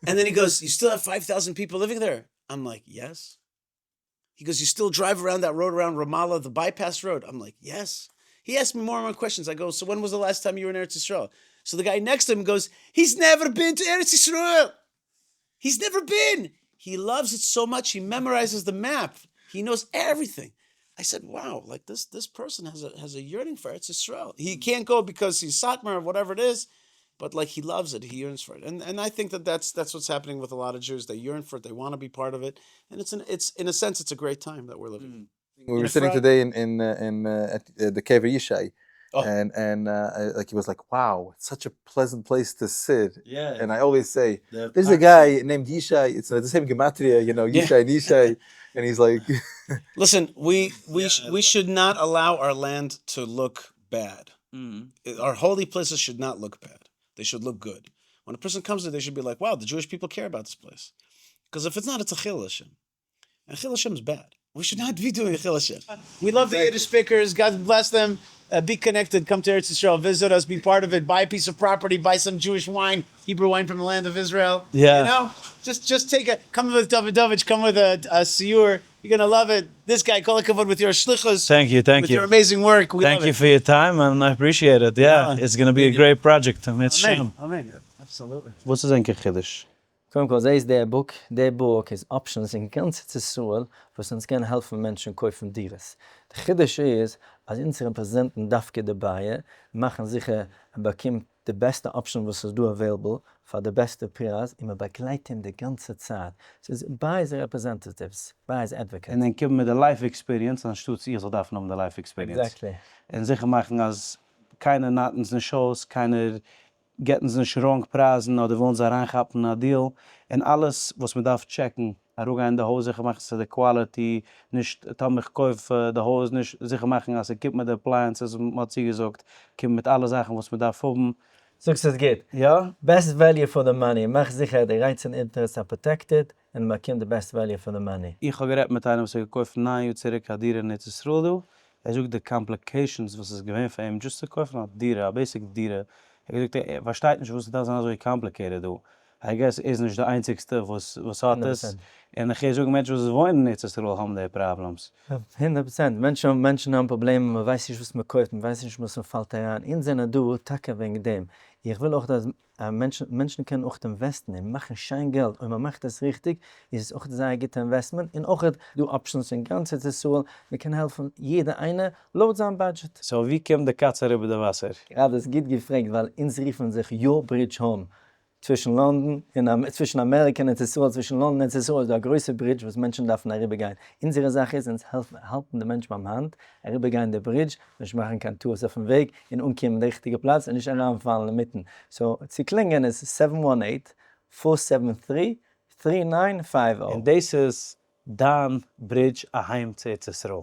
And then he goes, "You still have 5,000 people living there?" I'm like, "Yes." He goes, "You still drive around that road around Ramallah, the bypass road?" I'm like, "Yes." He asked me more and more questions. I go, "So when was the last time you were in ארץ ישראל?" So the guy next to him goes, "He's never been to ארץ ישראל. He's never been. He loves it so much. He memorizes the map. He knows everything." I said, "Wow, like this, this person has a, has a yearning for ארץ ישראל. He can't go because he's Satmar or whatever it is, but like he loves it. He yearns for it. And, and I think that that's, that's what's happening with a lot of Jews. They yearn for it. They want to be part of it. And it's an, it's in a sense, it's a great time that we're living in. We were sitting Efrat- today in in in at the Kever Yishai, Oh. and and like he was like, "Wow, it's such a pleasant place to sit." Yeah. And I always say, The "There's a guy named Yishai. It's the same gematria, you know, Yeah. Yishai and Yishai." And he's like, Listen, we, we, sh- we should not allow our land to look bad. Our holy places should not look bad. They should look good. When a person comes there, they should be like, wow, the Jewish people care about this place. Because if it's not, it's a chil Hashem. And chil Hashem is bad. We should not be doing chil Hashem. We love the Yiddish speakers. God bless them. Be connected. Come to ארץ ישראל. Visit us. Be part of it. Buy a piece of property. Buy some Jewish wine, Hebrew wine from the land of Israel. Yeah. You know, just, just take a, come with Davidovich. Come with a, a siur. You're going to love it. This guy, kol hakavod with your shlichus. Thank you, thank with you. your amazing work. We Thank love you it. for your time, and I appreciate it. Yeah, Yeah. it's going to be a great project. It's Amen. shame. Amen. Absolutely. וואס איז ענקער חידוש? קודם כל, זיי איז דער book. דער book איז options אין גאנץ ישראל, וואס אונז קען העלפן מענטשן קויפן דירות. דער חידוש איז, אז אונזערע פרעזידענטן דווקא דערביי מאכן זיכער, ער באקומט די בעסטע option וואס איז דא available פאר די בעסטע פרייז און מען באגלייט אים די גאנצע צייט, ס'איז buyers representatives, buyers advocates. און דען קומען מיט די life experience אנשטאטס איך זאל דארפן האבן די life experience. Exactly. און זיכער מאכן אז קיינער נארט אונז נישט אויס, קיינער געט אונז נישט wrong פרייזן אדער ווילן זיי אריינכאפן א deal, און אלעס וואס מען דארף טשעקן, אראפגיין אין די הויז זיכער מאכן ס'איז די quality, נישט טאמער איך קויף די הויז נישט זיכער מאכן אז ס'קומט מיט די appliances וואס מ'האט צוגעזאגט, קומט מיט אלע זאכן וואס מ'דארף האבן. זאגסט עס גוט. יא. Best value for the money, מאך זיכער די rights און interest are protected און מ'באקומט די best value for the money. איך האב גערעדט מיט איינעם וואס האט געקויפט 9 יאר צוריק א דירה אין ארץ ישראל דא, ער זאגט די complications וואס איז געווען פאר אים just צו קויפן א דירה, א basic דירה, ער האט געזאגט ער פארשטייט נישט וואס עס דארף זיין אזוי complicated דא, I guess ער איז נישט די איינציגסטע וואס האט עס, און איך הער זאגן מענטשן וואס וואוינען אין ארץ ישראל האבן די problems. 100%, מענטשן האבן פראבלעמען, מען ווייסט נישט וואס מען קויפט, מען ווייסט נישט וואס מען פאלט אריין, אונז זענען דא טאקע וועגן דעם, איך וויל אויך אז מענטשן קענען אויך אינוועסטן און מאכן שיין געלט, אויב מען מאכט עס ריכטיג איז עס אויך זייער גוטע investment, און אויך דא options אין גאנץ ארץ ישראל, מען קען העלפן יעדער איינער לויט זיין budget. So ווי קומט די קאץ אריבער די וואסער? גראדע איז גוט געפרעגט ווייל אונז רופן זיך your bridge home, צווישן לאנדאן און צווישן אמעריקע און ארץ ישראל, צווישן לאנדאן און ארץ ישראל איז דא א גרויסע ברידזש וואס מענטשן דארפן אריבער גיין, אונזערע זאך איז אונז העלפן האלטן די מענטש ביים האנט אריבער גיין די ברידזש, נישט מאכן קיין טעות אויפן וועג, און אנקומען די ריכטיגע פלאץ און נישט אריינפאלן אינמיטן, so צו קלינגען איז 718 473 3950. און דאס איז דיין ברידזש אהיים צו ארץ ישראל.